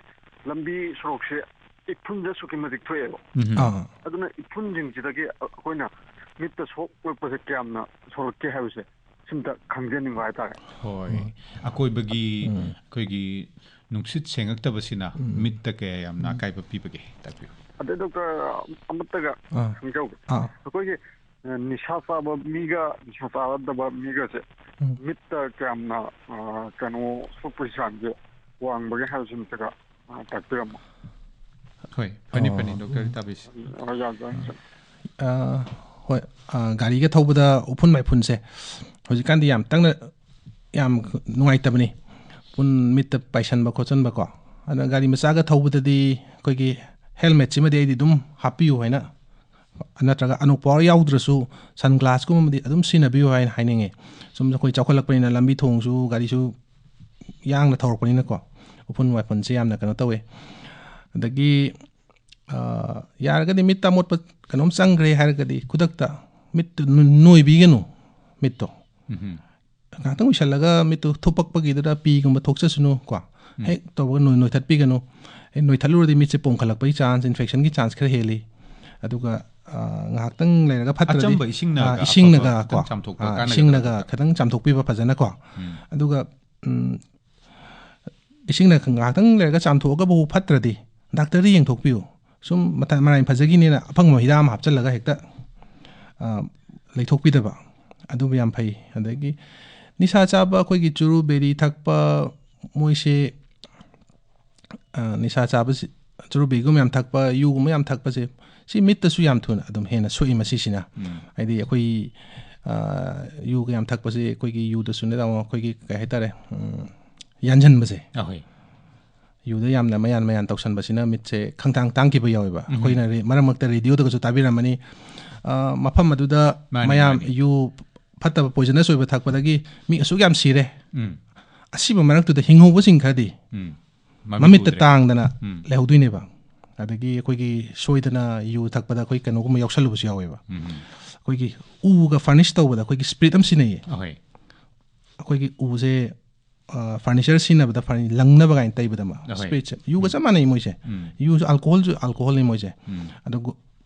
ꯂꯝꯕꯤ ꯁꯣꯔꯣꯛꯁꯦ ꯏꯐꯨꯟꯁꯦ ꯑꯁꯨꯛꯀꯤ ꯃꯇꯤꯛ ꯊꯣꯛꯑꯦꯕ꯫ ꯎꯝꯍꯨꯝ. ꯑꯥ. ꯑꯗꯨꯅ ꯏꯐꯨꯟꯁꯤꯡꯁꯤꯗꯒꯤ ꯑꯩꯈꯣꯏꯅ ꯃꯤꯠꯇ ꯁꯣꯛꯂꯛꯄꯁꯦ ꯀꯌꯥꯝꯅ ꯁꯣꯛꯂꯛꯀꯦ ꯍꯥꯏꯕꯁꯦ ꯁꯤꯝꯇ ꯈꯪꯖꯅꯤꯡꯕ ꯍꯥꯏꯇꯥꯔꯦ꯫ ꯍꯣꯏ, ꯑꯀꯣꯏꯕꯒꯤ ꯎꯝ. ꯑꯩꯈꯣꯏꯒꯤ ꯅꯨꯡꯁꯤꯠ ꯁꯦꯡꯉꯛꯇꯕꯁꯤꯅ ꯃꯤꯠꯇ ꯀꯌꯥ ꯌꯥꯝꯅ ꯑꯀꯥꯏꯕ ꯄꯤꯕꯒꯦ, ꯇꯥꯛꯄꯤꯌꯨ꯫ ꯑꯗꯩ doctor, ꯑꯃꯠꯇꯒ ꯑꯥ. ꯈꯪꯖꯍꯧꯒꯦ꯫ ꯑꯥ. ꯑꯩꯈꯣꯏꯒꯤ ꯑ, ꯅꯤꯁꯥ ꯆꯥꯕ ꯃꯤꯒ ꯅꯤꯁꯥ ꯆꯥꯗꯕ ꯃꯤꯒꯁꯦ ꯎꯝ. ꯃꯤꯠꯇ ꯀꯌꯥꯝꯅ ꯑ, ꯀꯩꯅꯣ ꯁꯣꯛꯄꯒꯤ ꯆꯥꯡꯁꯦ ꯋꯥꯡꯕꯒꯦ ꯍꯥꯏꯕꯁꯤꯃꯇꯒ ꯑ, ꯇꯥꯛꯄꯤꯔꯝꯃꯣ꯫ ꯍꯣꯏ, ꯐꯅꯤ ꯑꯣ. ꯐꯅꯤ, doctor ꯇꯥꯕꯤꯁꯤ꯫ ꯍꯣꯏ, ꯌꯥꯝ ꯌꯥꯝ ꯑ, ꯍꯣꯏ, ꯑ, ꯒꯥꯔꯤꯒ ꯊꯧꯕꯗ ꯎꯐꯨꯟ ꯋꯥꯏꯐꯨꯟꯁꯦ ꯍꯧꯖꯤꯛꯀꯥꯟꯗꯤ ꯌꯥꯝ ꯇꯪꯅ ꯌꯥꯝ ꯅꯨꯡꯉꯥꯏꯇꯕꯅꯤ꯫ ꯎꯐꯨꯟ ꯃꯤꯠꯇ ꯄꯥꯏꯁꯟꯕ ꯈꯣꯠꯆꯟꯕꯀꯣ꯫ ꯑꯗꯨꯅ ꯒꯥꯔꯤ ꯃꯆꯥꯒ ꯊꯧꯕꯗꯗꯤ ꯑꯩꯈꯣꯏꯒꯤ helmetꯁꯤꯃꯗꯤ ꯑꯩꯗꯤ ꯑꯗꯨꯝ ꯍꯥꯞꯄꯤꯌꯨ ꯍꯥꯏꯅ, ꯅꯠꯇ꯭ꯔꯒ ꯑꯅꯣꯛ power ꯌꯥꯎꯗ꯭ꯔꯁꯨ sunglassꯀꯨꯝꯕꯗꯤ ꯑꯗꯨꯝ ꯁꯤꯖꯤꯟꯅꯕꯤꯌꯨ ꯍꯥꯏꯅ ꯍꯥꯏꯅꯤꯡꯉꯤ꯫ ꯁꯨꯝ ꯑꯩꯈꯣꯏ ꯆꯥꯎꯈꯠꯂꯛꯄꯅꯤꯅ ꯂꯝꯕꯤ ꯊꯣꯡꯁꯨ ꯒꯥꯔꯤꯁꯨ ꯌꯥꯡꯅ ꯊꯧꯔꯛꯄꯅꯤꯅꯀꯣ, ꯎꯐꯨꯟ ꯋꯥꯏꯐꯨꯟꯁꯦ ꯌꯥꯝꯅ ꯀꯩꯅꯣ ꯇꯧꯋꯦ꯫ ꯑꯗꯒꯤ ꯑ, ꯌꯥꯔꯒꯗꯤ ꯃꯤꯠꯇ ꯑꯃꯣꯠꯄ ꯀꯩꯅꯣꯝ ꯆꯪꯈ꯭ꯔꯦ ꯍꯥꯏꯔꯒꯗꯤ ꯈꯨꯗꯛꯇ ꯃꯤꯠꯇꯨ ꯅꯣ- ꯅꯣꯏꯕꯤꯒꯅꯨ, ꯃꯤꯠꯇꯣ꯫ ꯎꯝꯍꯨꯝ. ꯉꯥꯏꯍꯥꯛꯇꯪ ꯎꯏꯁꯜꯂꯒ ꯃꯤꯠꯇꯨ ꯊꯨꯞꯄꯛꯄꯒꯤꯗꯨꯗ ꯄꯤꯒꯨꯝꯕ ꯊꯣꯛꯆꯁꯅꯨ ꯀꯣ꯫ ꯍꯦꯛ ꯇꯧꯕꯒ ꯅꯣꯏ- ꯅꯣꯏꯊꯠꯄꯤꯒꯅꯨ꯫ ꯍꯦꯛ ꯅꯣꯏꯊꯠꯂꯨꯔꯗꯤ ꯃꯤꯠꯁꯦ ꯄꯣꯝꯈꯠꯂꯛꯄꯒꯤ chance, infectionꯒꯤ chance ꯈꯔ ꯍꯦꯜꯂꯤ꯫ ꯑꯗꯨꯒ ꯑ, ꯉꯥꯏꯍꯥꯛꯇꯪ ꯂꯩꯔꯒ ꯐꯠꯇ꯭ꯔꯗꯤ ꯑꯆꯝꯕ ꯏꯁꯤꯡꯅꯒ ꯑ, ꯏꯁꯤꯡꯅꯒ ꯑꯐꯕ ꯀꯣ, ꯈꯤꯇꯪ ꯆꯥꯝꯊꯣꯛꯄ ꯑ, ꯀꯥꯟꯅꯒꯗ꯭ꯔꯥ, ꯏꯁꯤꯡꯅꯒ doctor? ꯈꯤꯇꯪ ꯆꯥꯝꯊꯣꯛꯄꯤꯕ ꯐꯖꯅꯀꯣ꯫ ꯎꯝ. ꯑꯗꯨꯒ ꯎꯝ, ꯏꯁꯤꯡꯅ ꯉꯥꯏꯍꯥꯛꯇꯪ ꯂꯩꯔꯒ ꯆꯥꯝꯊꯣꯛꯑꯒꯕꯨ ꯐꯠꯇ꯭ꯔꯗꯤ doctorꯗ ꯌꯦꯡꯊꯣꯛꯄꯤꯌꯨ꯫ ꯁꯨꯝ ꯃꯇꯥ- ꯃꯔꯥꯏꯅ ꯐꯖꯈꯤꯅꯦꯅ ꯑꯐꯪꯕ ꯍꯤꯗꯥꯛ ꯑꯃ ꯍꯥꯞꯆꯤꯜꯂꯒ ꯍꯦꯛꯇ ꯑ, ꯂꯩꯊꯣꯛꯄꯤꯗꯕ, ꯑꯗꯨꯕꯨ ꯌꯥꯝ ꯐꯩ꯫ ꯑꯗꯒꯤ ꯅꯤꯁꯥ ꯆꯥꯕ, ꯑꯩꯈꯣꯏꯒꯤ ꯆꯨꯔꯨ ꯕꯦꯔꯤ ꯊꯛꯄ, ꯃꯣꯏꯁꯦ, ꯑ, ꯅꯤꯁꯥ ꯆꯥꯕꯁꯤ, ꯆꯨꯔꯨꯞ ꯕꯤꯔꯤꯒꯨꯝꯕ ꯌꯥꯝ ꯊꯛꯄ, ꯌꯨꯒꯨꯝꯕ ꯌꯥꯝ ꯊꯛꯄꯁꯦ, ꯁꯤ ꯃꯤꯠꯇꯁꯨ ꯌꯥꯝ ꯊꯨꯅ ꯑꯗꯨꯝ ꯍꯦꯟꯅ ꯁꯣꯛꯏ ꯃꯁꯤꯁꯤꯅ꯫ ꯎꯝ꯫ ꯍꯥꯏꯗꯤ ꯑꯩꯈꯣꯏ, ꯑ, ꯌꯨꯒ ꯌꯥꯝ ꯊꯛꯄꯁꯦ, ꯑꯩꯈꯣꯏꯒꯤ ꯌꯨꯗꯁꯨ ꯅꯠꯇꯕ ꯑꯩꯈꯣꯏꯒꯤ ꯀꯩ ꯍꯥꯏꯇꯥꯔꯦ, ꯎꯝ, ꯌꯥꯟꯁꯤꯟꯕꯁꯦ꯫ ꯑꯍꯣꯏ꯫ ꯌꯨꯗ ꯌꯥꯝꯅ ꯃꯌꯥꯟ ꯃꯌꯥꯟ ꯇꯧꯁꯟꯕꯁꯤꯅ ꯃꯤꯠꯁꯦ ꯈꯪꯇꯥꯡ ꯇꯥꯡꯈꯤꯕ ꯌꯥꯎꯋꯦꯕ꯫ ꯎꯝ꯫ ꯑꯩꯈꯣꯏꯅ ꯔꯦ-, ꯃꯔꯛ ꯃꯔꯛꯇ ꯔꯦꯗꯤꯑꯣꯗꯒꯁꯨ ꯇꯥꯕꯤꯔꯝꯃꯅꯤ꯫ ꯑ, ꯃꯐꯝ ꯑꯗꯨꯗ ꯃꯥꯅꯤ, ꯃꯌꯥꯝ ꯃꯥꯅꯤ꯫ ꯌꯨ ꯐꯠꯇꯕ poisonous ꯑꯣꯏꯕ ꯊꯛꯄꯗꯒꯤ ꯃꯤ ꯑꯁꯨꯛ ꯌꯥꯝ ꯁꯤꯔꯦ꯫ ꯎꯝ꯫ ꯑꯁꯤꯕ ꯃꯔꯛꯇꯨꯗ ꯍꯤꯡꯍꯧꯕꯁꯤꯡ ꯈꯔꯗꯤ ꯎꯝ꯫ ꯃꯃꯤꯠ ꯃꯃꯤꯠꯇ ꯎꯗ꯭ꯔꯦ꯫ ꯇꯥꯡꯗꯅ ꯎꯝ꯫ ꯂꯩꯍꯧꯗꯣꯏꯅꯦꯕ꯫ ꯑꯗꯒꯤ ꯑꯩꯈꯣꯏꯒꯤ ꯁꯣꯏꯗꯅ ꯌꯨ ꯊꯛꯄꯗ ꯑꯩꯈꯣꯏ ꯀꯩꯅꯣꯒꯨꯝꯕ ꯌꯥꯎꯁꯜꯂꯨꯕꯁꯨ ꯌꯥꯎꯋꯦꯕ꯫ ꯎꯝ꯫ ꯑꯩꯈꯣꯏꯒꯤ ꯎꯒ furnish ꯇꯧꯕꯗ ꯑꯩꯈꯣꯏꯒꯤ spirit ꯑꯃ ꯁꯤꯖꯤꯟꯅꯩꯌꯦ꯫ ꯑꯍꯣꯏ꯫ ꯑꯩꯈꯣꯏꯒꯤ ꯎꯁꯦ, ꯑ, furniture ꯁꯤꯖꯤꯟꯅꯕꯗ furni-, ꯂꯪꯅꯕ ꯀꯥꯏꯅ ꯇꯩꯕꯗ ꯑꯃ, ꯑꯍꯣꯏ꯫ Spirit ꯁꯦ꯫ ꯌꯨꯒ ꯎꯝ꯫ ꯆꯞ ꯃꯥꯟꯅꯩ ꯃꯣꯏꯁꯦ꯫ ꯎꯝ꯫ ꯌꯨꯁꯨ alcohol ꯁꯨ alcohol ꯅꯤ ꯃꯣꯏꯁꯦ꯫ ꯎꯝ꯫ ꯑꯗꯣ ꯒꯣ-,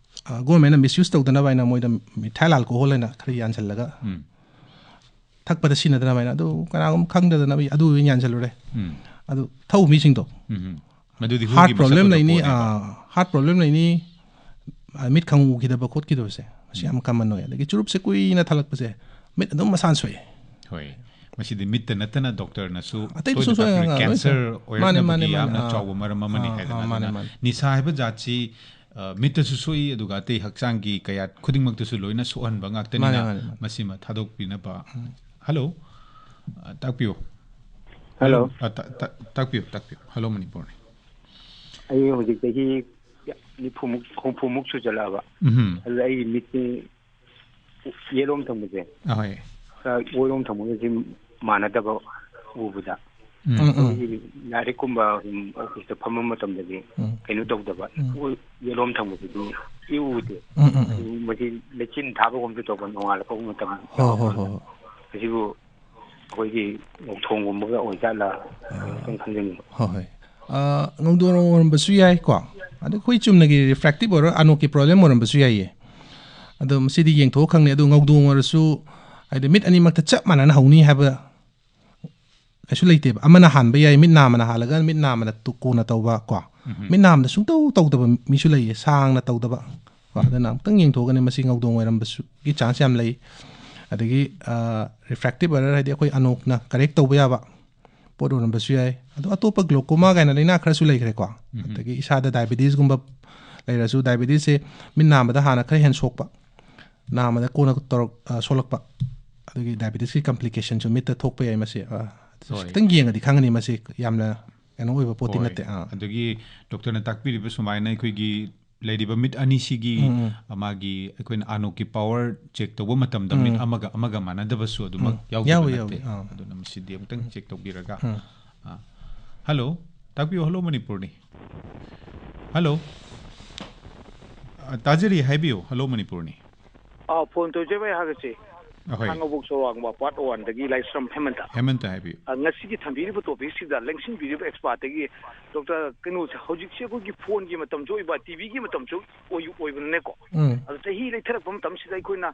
ꯑ, government ꯅ misuse ꯇꯧꯗꯅꯕ ꯍꯥꯏꯅ ꯃꯣꯏꯗ methyl alcohol ꯍꯥꯏꯅ ꯈꯔ ꯌꯥꯟꯁꯤꯜꯂꯒ ꯎꯝ꯫ ꯊꯛꯄꯗ ꯁꯤꯖꯤꯟꯅꯗꯅꯕ ꯍꯥꯏꯅ꯫ ꯑꯗꯨ ꯀꯅꯥꯒꯨꯝꯕ ꯈꯪꯗꯗꯅ ꯑꯗꯨ ꯑꯣꯏꯅ ꯌꯥꯟꯁꯤꯜꯂꯨꯔꯦ꯫ ꯎꯝ꯫ ꯑꯗꯨ ꯊꯧꯕ ꯃꯤꯁꯤꯡꯗꯣ ꯎꯝ꯫ ꯃꯗꯨꯗꯤ ꯍꯨꯒꯤ heart problem ꯃꯁꯛꯇꯨꯗ ꯂꯩꯅꯤ, ꯄꯣꯛꯑꯅꯦꯕ꯫ ꯑ, heart problem ꯂꯩꯅꯤ, ꯑ, ꯃꯤꯠ ꯈꯪꯉꯨ ꯎꯈꯤꯗꯕ ꯈꯣꯠꯈꯤꯗꯕꯁꯦ, ꯃꯁꯤ ꯎꯝ꯫ ꯌꯥꯝ common ꯑꯣꯏ꯫ ꯑꯗꯒꯤ ꯆꯨꯔꯨꯞꯁꯦ ꯀꯨꯏꯅ ꯊꯛꯂꯛꯄꯁꯦ ꯃꯤꯠ ꯑꯗꯨꯝ ꯃꯁꯥꯅ ꯁꯣꯛꯑꯦ꯫ ꯍꯣꯏ꯫ ꯃꯁꯤꯗꯤ ꯃꯤꯠꯇ ꯅꯠꯇꯅ ꯗꯣꯛꯇꯔꯅꯁꯨ ꯑꯇꯩꯗꯁꯨ ꯇꯣꯏꯅ ꯁꯣꯛꯑꯦ, ꯇꯥꯛꯄꯤꯔꯦ, ꯑꯉꯥꯡ ꯂꯣꯏ cancer ꯁꯣꯛꯑꯦ꯫ ꯃꯥꯅꯦ, ꯑꯣꯏꯔꯛꯅꯕꯒꯤ ꯃꯥꯅꯦ, ꯃꯥꯅꯦ꯫ ꯌꯥꯝꯅ ꯑꯥ, ꯆꯥꯎꯕ ꯃꯔꯝ ꯑꯃꯅꯤ ꯑꯥ, ꯍꯥꯏꯗꯅ꯫ ꯑꯥ, ꯃꯥꯅꯦ, ꯑꯗꯨꯅ ꯃꯥꯅꯦ꯫ ꯅꯤꯁꯥ ꯍꯥꯏꯕ ꯖꯥꯠꯁꯤ, ꯑ, ꯃꯤꯠꯇꯁꯨ ꯁꯣꯛꯏ, ꯑꯗꯨꯒ ꯑꯇꯩ ꯍꯛꯆꯥꯡꯒꯤ ꯀꯌꯥꯠ ꯈꯨꯗꯤꯡꯃꯛꯇꯁꯨ ꯂꯣꯏꯅ ꯁꯣꯛꯍꯟꯕ ꯉꯥꯛꯇꯅꯤꯅ ꯃꯥꯅꯦ, ꯃꯥꯅꯦ, ꯃꯥꯅꯦ꯫ ꯃꯁꯤꯃ ꯊꯥꯗꯣꯛꯄꯤꯅꯕ꯫ ꯎꯝ꯫ ꯍꯜꯂꯣ꯫ ꯑ, ꯇꯥꯛꯄꯤꯌꯨ꯫ ꯍꯜꯂꯣ꯫ ꯑ, ꯇ-, ꯇ-, ꯇꯥꯛꯄꯤꯌꯨ, ꯇꯥꯛꯄꯤꯌꯨ꯫ ꯍꯜꯂꯣ, ꯃꯅꯤꯄꯨꯔꯅꯤ꯫ ꯑꯩ ꯍꯧꯖꯤꯛ ꯆꯍꯤ ꯅꯤꯐꯨꯃꯨꯛ, ꯍꯨꯝꯐꯨꯃꯨꯛ ꯁꯨꯖꯜꯂꯛꯑꯕ꯫ ꯎꯝꯍꯨꯝ꯫ ꯑꯗꯨꯗ ꯑꯩꯒꯤ ꯃꯤꯠꯁꯦ ꯌꯦꯠꯂꯣꯝ ꯊꯪꯕꯁꯦ ꯑꯍꯣꯏ꯫ ꯈꯔ ꯑꯣꯏꯔꯣꯝ ꯊꯪꯕꯒ ꯁꯤ ꯃꯥꯟꯅꯗꯕ ꯎꯕꯗ꯫ ꯎꯝ꯫ ꯎꯝ, ꯎꯝ꯫ ꯑꯩꯈꯣꯏꯒꯤ ꯂꯥꯏꯔꯤꯛꯀꯨꯝꯕ ꯁꯨꯝ ꯑꯣꯐꯤꯁꯇ ꯐꯝꯕ ꯃꯇꯝꯗꯗꯤ ꯎꯝ꯫ ꯀꯩꯅꯣ ꯇꯧꯗꯕ, ꯎꯝ꯫ ꯑꯣꯏ-, ꯌꯦꯠꯂꯣꯝ ꯊꯪꯕꯁꯤꯗꯤ ꯏꯎ ꯎꯗꯦ꯫ ꯎꯝ, ꯎꯝ, ꯎꯝ꯫ ꯑꯗꯨ ꯃꯁꯤ ꯂꯩꯆꯤꯟ ꯊꯥꯕꯒꯨꯝꯁꯨ ꯇꯧꯕ ꯅꯣꯡꯉꯥꯜꯂꯛꯄ ꯃꯇꯝ꯫ ꯍꯣꯏ, ꯍꯣꯏ, ꯍꯣꯏ, ꯍꯣꯏ꯫ ꯃꯁꯤꯕꯨ ꯑꯩꯈꯣꯏꯒꯤ ꯊꯣꯡꯒꯨꯝꯕꯒ ꯑꯣꯏꯖꯥꯠꯂ ꯑꯥ꯫ ꯈꯤꯇꯪ ꯈꯟꯖꯅꯤꯡꯕ꯫ ꯍꯣꯏ, ꯍꯣꯏ꯫ ꯑꯥ, ꯉꯧꯗꯣꯡ ꯑꯣꯏꯔꯝꯕꯁꯨ ꯌꯥꯏꯀꯣ꯫ ꯑꯗ ꯑꯩꯈꯣꯏ ꯆꯨꯝꯅꯒꯤ refractive error, ꯑꯅꯣꯛꯀꯤ problem ꯑꯣꯏꯔꯝꯕꯁꯨ ꯌꯥꯏꯌꯦ꯫ ꯑꯗꯣ ꯃꯁꯤꯗꯤ ꯌꯦꯡꯊꯣꯛꯑ ꯈꯪꯅꯤ꯫ ꯑꯗꯣ ꯉꯧꯗꯣꯡ ꯑꯣꯏꯔꯁꯨ, ꯍꯥꯏꯗꯤ, ꯃꯤꯠ ꯑꯅꯤꯃꯛꯇ ꯆꯞ ꯃꯥꯟꯅꯅ ꯍꯧꯅꯤ ꯍꯥꯏꯕ ꯀꯩꯁꯨ ꯂꯩꯇꯦꯕ꯫ ꯑꯃꯅ ꯍꯥꯟꯕ ꯌꯥꯏ, ꯃꯤꯠ ꯅꯥꯝꯃꯅ ꯍꯥꯜꯂꯒ ꯃꯤꯠ ꯅꯥꯝꯃꯅ ꯇꯨ-, ꯀꯣꯟꯅ ꯇꯧꯕ ꯀꯣ꯫ ꯎꯝꯍꯨꯝ꯫ ꯃꯤꯠ ꯅꯥꯝꯃꯅ ꯁꯨꯡꯇꯧ ꯇꯧꯗꯕ ꯃꯤꯁꯨ ꯂꯩꯌꯦ, ꯁꯥꯡꯅ ꯇꯧꯗꯕ ꯀꯣ꯫ ꯑꯗꯨꯅ ꯑꯃꯨꯛꯇꯪ ꯌꯦꯡꯊꯣꯛꯑꯒꯅꯦ ꯃꯁꯤ ꯉꯧꯗꯣꯡ ꯑꯣꯏꯔꯝꯕꯁꯨꯒꯤ chance ꯌꯥꯝ ꯂꯩ꯫ ꯑꯗꯒꯤ, ꯑ, refractive error ꯍꯥꯏꯗꯤ ꯑꯩꯈꯣꯏ ꯑꯅꯣꯛꯅ correct ꯇꯧꯕ ꯌꯥꯕ, ꯄꯣꯠ ꯑꯣꯏꯔꯝꯕꯁꯨ ꯌꯥꯏ꯫ ꯑꯗꯣ ꯑꯇꯣꯞꯄ glaucoma ꯀꯥꯏꯅ ꯂꯥꯏꯅꯥ ꯈꯔꯁꯨ ꯂꯩꯈ꯭ꯔꯦꯀꯣ꯫ ꯎꯝ꯫ ꯑꯗꯒꯤ ꯏꯁꯥꯗ diabetesꯒꯨꯝꯕ ꯂꯩꯔꯁꯨ, diabetesꯁꯦ ꯃꯤꯠ ꯅꯥꯝꯃꯗ ꯍꯥꯟꯅ ꯈꯔ ꯍꯦꯟꯅ ꯁꯣꯛꯄ, ꯅꯥꯝꯃꯗ ꯀꯣꯟꯅ ꯇꯧꯔꯛ-, ꯑ, ꯁꯣꯛꯂꯛꯄ꯫ ꯑꯗꯨꯒꯤ diabetesꯀꯤ complicationꯁꯨ ꯃꯤꯠꯇ ꯊꯣꯛꯄ ꯌꯥꯏ꯫ ꯃꯁꯤ, ꯑ, ꯍꯣꯏ꯫ ꯈꯤꯇꯪ ꯌꯦꯡꯉꯗꯤ ꯈꯪꯒꯅꯤ, ꯃꯁꯤ ꯌꯥꯝꯅ ꯀꯩꯅꯣ ꯑꯣꯏꯕ ꯄꯣꯠꯇꯤ ꯍꯣꯏ꯫ ꯅꯠꯇꯦ꯫ ꯑꯥ꯫ ꯑꯗꯒꯤ ꯗꯣꯛꯇꯔꯅ ꯇꯥꯛꯄꯤꯔꯤꯕ ꯁꯨꯃꯥꯏꯅ ꯑꯩꯈꯣꯏꯒꯤ ꯂꯩꯔꯤꯕ ꯃꯤꯠ ꯑꯅꯤꯁꯤꯒꯤ, ꯎꯝ, ꯎꯝ꯫ ꯑ, ꯃꯥꯒꯤ ꯑꯩꯈꯣꯏꯅ ꯑꯅꯣꯛꯀꯤ power check ꯇꯧꯕ ꯃꯇꯝꯗ ꯃꯤꯠ ꯎꯝ꯫ ꯑꯃꯒ ꯑꯃꯒ ꯃꯥꯟꯅꯗꯕꯁꯨ ꯑꯗꯨꯃꯛ ꯎꯝ꯫ ꯌꯥꯎꯗꯕ ꯌꯥꯎꯏ, ꯅꯠꯇꯦ꯫ ꯌꯥꯎꯏ꯫ ꯑꯥ꯫ ꯑꯗꯨꯅ ꯃꯁꯤꯗꯤ ꯑꯃꯨꯛꯇꯪ ꯎꯝ꯫ Check ꯇꯧꯕꯤꯔꯒ꯫ ꯎꯝ꯫ ꯑꯥ꯫ Hello, ꯇꯥꯛꯄꯤꯌꯨ꯫ Hello, ꯃꯅꯤꯄꯨꯔꯅꯤ꯫ Hello꯫ ꯑ, ꯇꯥꯖꯔꯤ, ꯍꯥꯏꯕꯤꯌꯨ꯫ Hello, ꯃꯅꯤꯄꯨꯔꯅꯤ꯫ ꯑꯥ, phone ꯇꯧꯖꯕ ꯑꯩꯍꯥꯛ ꯑꯁꯤ ꯑꯍꯣꯏ꯫ ꯈꯥꯉꯕꯣꯛ ꯆꯥꯎꯔꯥꯡꯕ part oneꯗꯒꯤ ꯂꯥꯏꯁ꯭ꯔꯝ ꯍꯦꯃꯟꯇ꯫ ꯍꯦꯃꯟꯇ ꯍꯥꯏꯕꯤꯌꯨ꯫ ꯑ, ꯉꯁꯤꯒꯤ ꯊꯝꯕꯤꯔꯤꯕ topicꯁꯤꯗ ꯂꯦꯡꯁꯤꯟꯕꯤꯔꯤꯕ expertꯇꯒꯤ ꯗꯣꯛꯇꯔ, ꯀꯩꯅꯣꯁꯦ, ꯍꯧꯖꯤꯛꯁꯦ ꯑꯩꯈꯣꯏꯒꯤ phoneꯒꯤ ꯃꯇꯝꯁꯨ ꯑꯣꯏꯕ, TVꯒꯤ ꯃꯇꯝꯁꯨ ꯑꯣꯏ-, ꯑꯣꯏꯕꯅꯤꯅꯀꯣ꯫ ꯎꯝ꯫ ꯑꯗꯣ ꯆꯍꯤ ꯂꯩꯊꯔꯛꯄ ꯃꯇꯝꯁꯤꯗ ꯑꯩꯈꯣꯏꯅ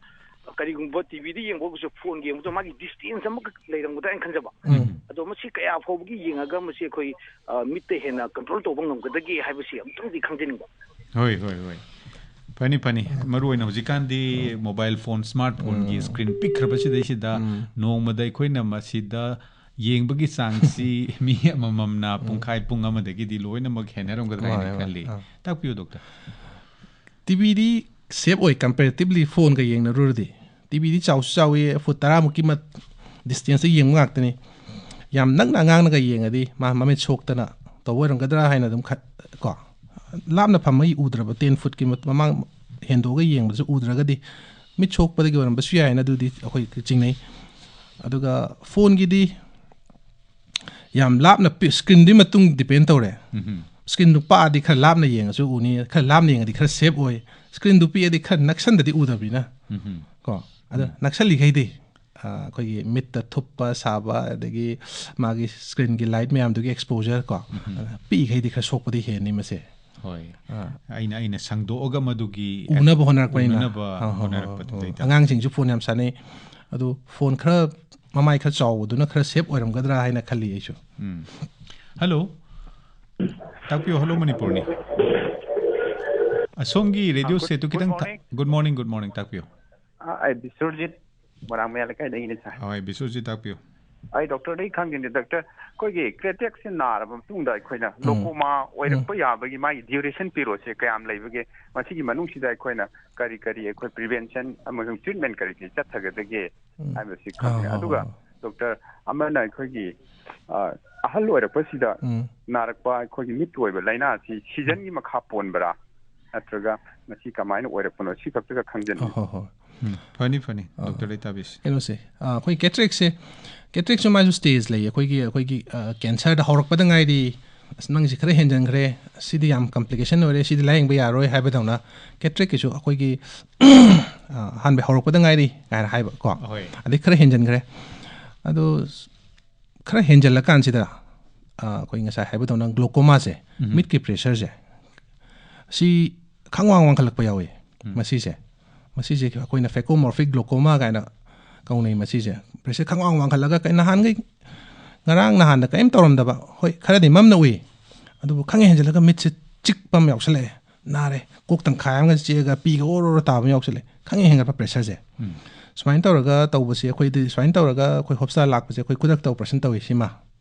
ꯀꯔꯤꯒꯨꯝꯕ TVꯗ ꯌꯦꯡꯕ ꯑꯣꯏꯔꯒꯁꯨ phone ꯌꯦꯡꯕꯗ ꯃꯥꯒꯤ distance ꯑꯃꯈꯛ ꯂꯩꯔꯝꯒꯗ꯭ꯔꯥ ꯍꯥꯏꯅ ꯈꯟꯖꯕ꯫ ꯎꯝ꯫ ꯑꯗꯣ ꯃꯁꯤ ꯀꯌꯥ ꯐꯥꯎꯕꯒꯤ ꯌꯦꯡꯉꯒ ꯃꯁꯤ ꯑꯩꯈꯣꯏ, ꯑ, ꯃꯤꯠꯇ ꯍꯦꯟꯅ control ꯇꯧꯕ ꯉꯝꯒꯗꯒꯦ ꯍꯥꯏꯕꯁꯤ ꯑꯃꯨꯛꯇꯪꯗꯤ ꯈꯪꯖꯅꯤꯡꯕ꯫ ꯍꯣꯏ, ꯍꯣꯏ, ꯍꯣꯏ꯫ ꯐꯅꯤ, ꯐꯅꯤ꯫ ꯃꯔꯨ ꯑꯣꯏꯅ ꯍꯧꯖꯤꯛꯀꯥꯟꯗꯤ mobile phone, smartphoneꯒꯤ ꯎꯝ꯫ Screen ꯄꯤꯛꯈ꯭ꯔꯕꯁꯤꯗꯩꯁꯤꯗ ꯎꯝ꯫ ꯅꯣꯡꯃꯗ ꯑꯩꯈꯣꯏꯅ ꯃꯁꯤꯗ ꯌꯦꯡꯕꯒꯤ ꯆꯥꯡꯁꯤ ꯃꯤ ꯑꯃꯃꯝꯅ ꯎꯝ꯫ ꯄꯨꯡꯈꯥꯏ ꯄꯨꯡ ꯑꯃꯗꯒꯤꯗꯤ ꯂꯣꯏꯅꯃꯛ ꯍꯦꯟꯅꯔꯝꯒꯗ꯭ꯔꯥ ꯍꯥꯏꯅ ꯃꯥꯅꯦ, ꯃꯥꯅꯦ꯫ ꯈꯜꯂꯤ꯫ ꯑꯥ꯫ ꯇꯥꯛꯄꯤꯌꯨ, ꯗꯣꯛꯇꯔ꯫ TVꯗꯤ safe ꯑꯣꯏ, comparatively phoneꯒ ꯌꯦꯡꯅꯔꯨꯔꯗꯤ꯫ TVꯗꯤ ꯆꯥꯎꯁꯨ ꯆꯥꯎꯏ, foot ꯇꯔꯥꯃꯨꯛꯀꯤ ꯃ-, distanceꯇ ꯌꯦꯡꯕ ꯉꯥꯛꯇꯅꯤ꯫ ꯌꯥꯝ ꯅꯛꯅ ꯑꯉꯥꯡꯅꯒ ꯌꯦꯡꯉꯗꯤ ꯃꯥ ꯃꯃꯤꯠ ꯁꯣꯛꯇꯅ ꯇꯧꯕ ꯑꯣꯏꯔꯝꯒꯗ꯭ꯔꯥ ꯍꯥꯏꯅ ꯑꯗꯨꯝ ꯈ-, ꯀꯣ, ꯂꯥꯞꯅ ꯐꯝꯃꯒ ꯎꯗ꯭ꯔꯕ, ten footꯀꯤ ꯃ-, ꯃꯃꯥꯡ ꯍꯦꯟꯗꯣꯛꯑꯒ ꯌꯦꯡꯕꯁꯨ ꯎꯗ꯭ꯔꯒꯗꯤ ꯃꯤꯠ ꯁꯣꯛꯄꯗꯒꯤ ꯑꯣꯏꯔꯝꯕꯁꯨ ꯌꯥꯏꯅ ꯑꯗꯨꯗꯤ ꯑꯩꯈꯣꯏ ꯆꯤꯡꯅꯩ꯫ ꯑꯗꯨꯒ phoneꯒꯤꯗꯤ ꯌꯥꯝ ꯂꯥꯞꯅ ꯄꯤ-, screenꯗꯨꯒꯤ ꯃꯇꯨꯡ depend ꯇꯧꯔꯦ꯫ ꯎꯝꯍꯨꯝ꯫ Screenꯗꯨ ꯄꯥꯛꯑꯗꯤ ꯈꯔ ꯂꯥꯞꯅ ꯌꯦꯡꯉꯁꯨ ꯎꯅꯤ, ꯈꯔ ꯂꯥꯞꯅ ꯌꯦꯡꯉꯗꯤ ꯈꯔ safe ꯑꯣꯏ꯫ Screenꯗꯨ ꯄꯤꯛꯑꯗꯤ ꯈꯔ ꯅꯛꯁꯟꯗꯗꯤ ꯎꯗꯕꯅꯤꯅ꯫ ꯎꯝꯍꯨꯝ꯫ ꯀꯣ? ꯑꯗ ꯎꯝ꯫ ꯅꯛꯁꯜꯂꯤꯈꯩꯗꯤ, ꯑ, ꯑꯩꯈꯣꯏꯒꯤ ꯃꯤꯠꯇ ꯊꯨꯞꯄ ꯁꯥꯕ, ꯑꯗꯒꯤ ꯃꯥꯒꯤ screenꯒꯤ light ꯃꯌꯥꯝꯗꯨꯒꯤ exposure ꯀꯣ? ꯎꯝꯍꯨꯝ꯫ ꯑꯗ ꯄꯤꯛꯏꯈꯩꯗꯤ ꯈꯔ ꯁꯣꯛꯄꯗꯤ ꯍꯦꯟꯅꯤ ꯃꯁꯦ꯫ ꯍꯣꯏ꯫ ꯑꯥ꯫ ꯑꯩꯅ, ꯑꯩꯅ ꯁꯪꯗꯣꯛꯑꯒ ꯃꯗꯨꯒꯤ ꯎꯅꯕ ꯍꯣꯠꯅꯔꯛꯄꯅꯤꯅ꯫ ꯎꯅꯅꯕ ꯍꯣꯏ, ꯍꯣꯏ, ꯍꯣꯏ, ꯍꯣꯠꯅꯔꯛꯄꯗꯨꯗꯩꯗ꯫ ꯍꯣꯏ꯫ ꯑꯉꯥꯡꯁꯤꯡꯁꯨ phone ꯌꯥꯝ ꯁꯥꯟꯅꯩ꯫ ꯑꯗꯨ phone ꯈꯔ ꯃꯃꯥꯏ ꯈꯔ ꯆꯥꯎꯕꯗꯨꯅ ꯈꯔ safe ꯑꯣꯏꯔꯝꯒꯗ꯭ꯔꯥ ꯍꯥꯏꯅ ꯈꯜꯂꯤ ꯑꯩꯁꯨ꯫ ꯎꯝ꯫ Hello꯫ ꯇꯥꯛꯄꯤꯌꯨ, hello ꯃꯅꯤꯄꯨꯔꯅꯤ꯫ ꯑꯁꯣꯝꯒꯤ radio ꯑ, good, setꯇꯨ good ꯈꯤꯇꯪ ꯊ-, morning꯫ Good morning, good morning, ꯇꯥꯛꯄꯤꯌꯨ꯫ ꯑ, ꯑꯩ ꯕꯤꯁ꯭ꯋꯔꯖꯤꯠ, ꯃꯣꯏꯔꯥꯡ ꯃꯌꯥ ꯂꯩꯀꯥꯏꯗꯒꯤꯅꯦ, sir꯫ ꯍꯣꯏ, ꯕꯤꯁ꯭ꯋꯔꯖꯤꯠ, ꯇꯥꯛꯄꯤꯌꯨ꯫ ꯑꯩ ꯗꯣꯛꯇꯔꯗꯒꯤ ꯈꯪꯒꯦꯅꯦ, ꯗꯣꯛꯇꯔ, ꯑꯩꯈꯣꯏꯒꯤ ꯀꯦꯇꯔꯦꯛꯁꯦ ꯅꯥꯔꯕ ꯃꯇꯨꯡꯗ ꯑꯩꯈꯣꯏꯅ ꯎꯝ. ꯒ꯭ꯂꯣꯀꯣꯃꯥ ꯑꯣꯏꯔꯛꯄ ꯎꯝ. ꯌꯥꯕꯒꯤ ꯃꯥꯒꯤ ꯗ꯭ꯌꯨꯔꯦꯁꯟ ꯄꯤꯔꯤꯌꯣꯗꯁꯦ ꯀꯌꯥꯝ ꯂꯩꯕꯒꯦ? ꯃꯁꯤꯒꯤ ꯃꯅꯨꯡꯁꯤꯗ ꯑꯩꯈꯣꯏꯅ ꯀꯔꯤ ꯀꯔꯤ ꯑꯩꯈꯣꯏ ꯄ꯭ꯔꯤꯚꯦꯟꯁꯟ ꯑꯃꯁꯨꯡ ꯇ꯭ꯔꯤꯠꯃꯦꯟ ꯀꯔꯤ ꯀꯔꯤ ꯆꯠꯊꯒꯗꯒꯦ ꯎꯝ. ꯍꯥꯏꯕꯁꯤ ꯈꯪꯒꯦ꯫ ꯑꯥ, ꯑꯗꯨꯒ ꯍꯣꯏ, ꯍꯣꯏ. ꯗꯣꯛꯇꯔ, ꯑꯃꯅ ꯑꯩꯈꯣꯏꯒꯤ, ꯑ, ꯑꯍꯜ ꯑꯣꯏꯔꯛꯄꯁꯤꯗ ꯎꯝ. ꯅꯥꯔꯛꯄ ꯑꯩꯈꯣꯏꯒꯤ ꯃꯤꯠꯀꯤ ꯑꯣꯏꯕ ꯂꯥꯏꯅꯥꯁꯤ ꯁꯤꯖꯟꯒꯤ ꯃꯈꯥ ꯄꯣꯟꯕ꯭ꯔꯥ, ꯅꯠꯇ꯭ꯔꯒ ꯃꯁꯤ ꯀꯃꯥꯏꯅ ꯑꯣꯏꯔꯛꯄꯅꯣ? ꯁꯤ ꯈꯛꯇꯒ ꯈꯪꯖꯅꯤꯡꯉꯤ꯫ ꯍꯣꯏ, ꯍꯣꯏ, ꯍꯣꯏ. ꯎꯝ, ꯐꯅꯤ, ꯐꯅꯤ꯫ ꯑꯥ, ꯗꯣꯛꯇꯔ ꯂꯩꯇꯥꯕꯤꯁ꯫ ꯀꯩꯅꯣꯁꯦ, ꯑꯥ, ꯑꯩꯈꯣꯏ ꯀꯦꯇꯔꯦꯛꯁꯦ, ꯀꯦꯇꯔꯦꯛꯁꯨ ꯃꯥꯏꯁꯨ ꯁ꯭ꯇꯦꯖ ꯂꯩꯌꯦ꯫ ꯑꯩꯈꯣꯏꯒꯤ, ꯑꯩꯈꯣꯏꯒꯤ, ꯑꯥ, ꯀꯦꯟꯁꯔꯗ ꯍꯧꯔꯛꯄꯗ ꯉꯥꯏꯔꯤ, "ꯑꯁ, ꯅꯪꯁꯤ ꯈꯔ ꯍꯦꯟꯖꯟꯈ꯭ꯔꯦ, ꯁꯤꯗꯤ ꯌꯥꯝ ꯀꯝꯄ꯭ꯂꯤꯀꯦꯁꯟ ꯑꯣꯏꯔꯦ, ꯁꯤꯗꯤ ꯂꯥꯌꯦꯡꯕ ꯌꯥꯔꯣꯏ" ꯍꯥꯏꯕꯗꯧꯅ, ꯀꯦꯇꯔꯦꯛꯀꯤꯁꯨ ꯑꯩꯈꯣꯏꯒꯤ, ꯑꯥ, "ꯑꯍꯥꯟꯕ ꯍꯧꯔꯛꯄꯗ ꯉꯥꯏꯔꯤ" ꯀꯥꯏꯅ ꯍꯥꯏꯕ ꯀꯣ꯫ ꯍꯣꯏ꯫ ꯑꯗꯩ ꯈꯔ ꯍꯦꯟꯖꯟꯈ꯭ꯔꯦ꯫ ꯑꯗꯣ ꯈꯔ ꯍꯦꯟꯖꯜꯂꯀꯥꯟꯁꯤꯗ, ꯑꯥ, ꯑꯩꯈꯣꯏ ꯉꯁꯥꯏ ꯍꯥꯏꯕꯗꯧꯅ ꯒ꯭ꯂꯣꯀꯣꯃꯥꯁꯦ, ꯎꯝ. ꯃꯤꯠꯀꯤ ꯄ꯭ꯔꯦꯁꯔꯁꯦ, ꯁꯤ ꯈꯪꯋꯥꯡ ꯋꯥꯡꯈꯠꯂꯛꯄ ꯌꯥꯎꯏ꯫ ꯎꯝ. ꯃꯁꯤꯁꯦ, ꯃꯁꯤꯁꯦ ꯑꯩꯈꯣꯏꯅ ꯐꯦꯀꯣꯃꯣꯔꯐꯤꯛ ꯒ꯭ꯂꯣꯀꯣꯃꯥ ꯀꯥꯏꯅ ꯀꯧꯅꯩ꯫ ꯃꯁꯤꯁꯦ ꯄ꯭ꯔꯦꯁꯔ ꯈꯪꯋꯥꯡ ꯋꯥꯡꯈꯠꯂꯒ ꯀꯩ-, ꯅꯍꯥꯟꯈꯩ, ꯉꯔꯥꯡ ꯅꯍꯥꯟꯗ ꯀꯔꯤꯝ ꯇꯧꯔꯝꯗꯕ, ꯍꯣꯏ, ꯈꯔꯗꯤ ꯃꯝꯅ ꯎꯏ, ꯑꯗꯨꯕꯨ ꯈꯪꯍꯦꯟ ꯍꯦꯟꯖꯜꯂꯒ ꯃꯤꯠꯁꯦ ꯆꯤꯛꯄ ꯑꯃ ꯌꯥꯎꯁꯜꯂꯛꯑꯦ, ꯅꯥꯔꯦ, ꯀꯣꯛ ꯇꯪꯈꯥꯏ ꯑꯃꯒ ꯆꯤꯛꯑꯒ ꯄꯤꯒ ꯑꯣꯔꯣ ꯑꯣꯔꯣ ꯇꯥꯕ ꯑꯃ ꯌꯥꯎꯁꯜꯂꯛꯑꯦ, ꯈꯪꯍꯦꯟ ꯍꯦꯟꯒꯠꯄ ꯄ꯭ꯔꯦꯁꯔꯁꯦ꯫ ꯎꯝ. ꯁꯨꯃꯥꯏꯅ ꯇꯧꯔꯒ ꯇꯧꯕꯁꯦ, ꯑꯩꯈꯣꯏꯗꯤ ꯁꯨꯃꯥꯏꯅ ꯇꯧꯔꯒ ꯑꯩꯈꯣꯏ ꯍꯣꯁꯄꯤꯇꯥꯜ ꯂꯥꯛꯄꯁꯦ ꯑꯩꯈꯣꯏ ꯈꯨꯗꯛꯇ ꯑꯣꯄꯔꯦꯁꯟ ꯇꯧꯏ꯫ ꯁꯤꯃ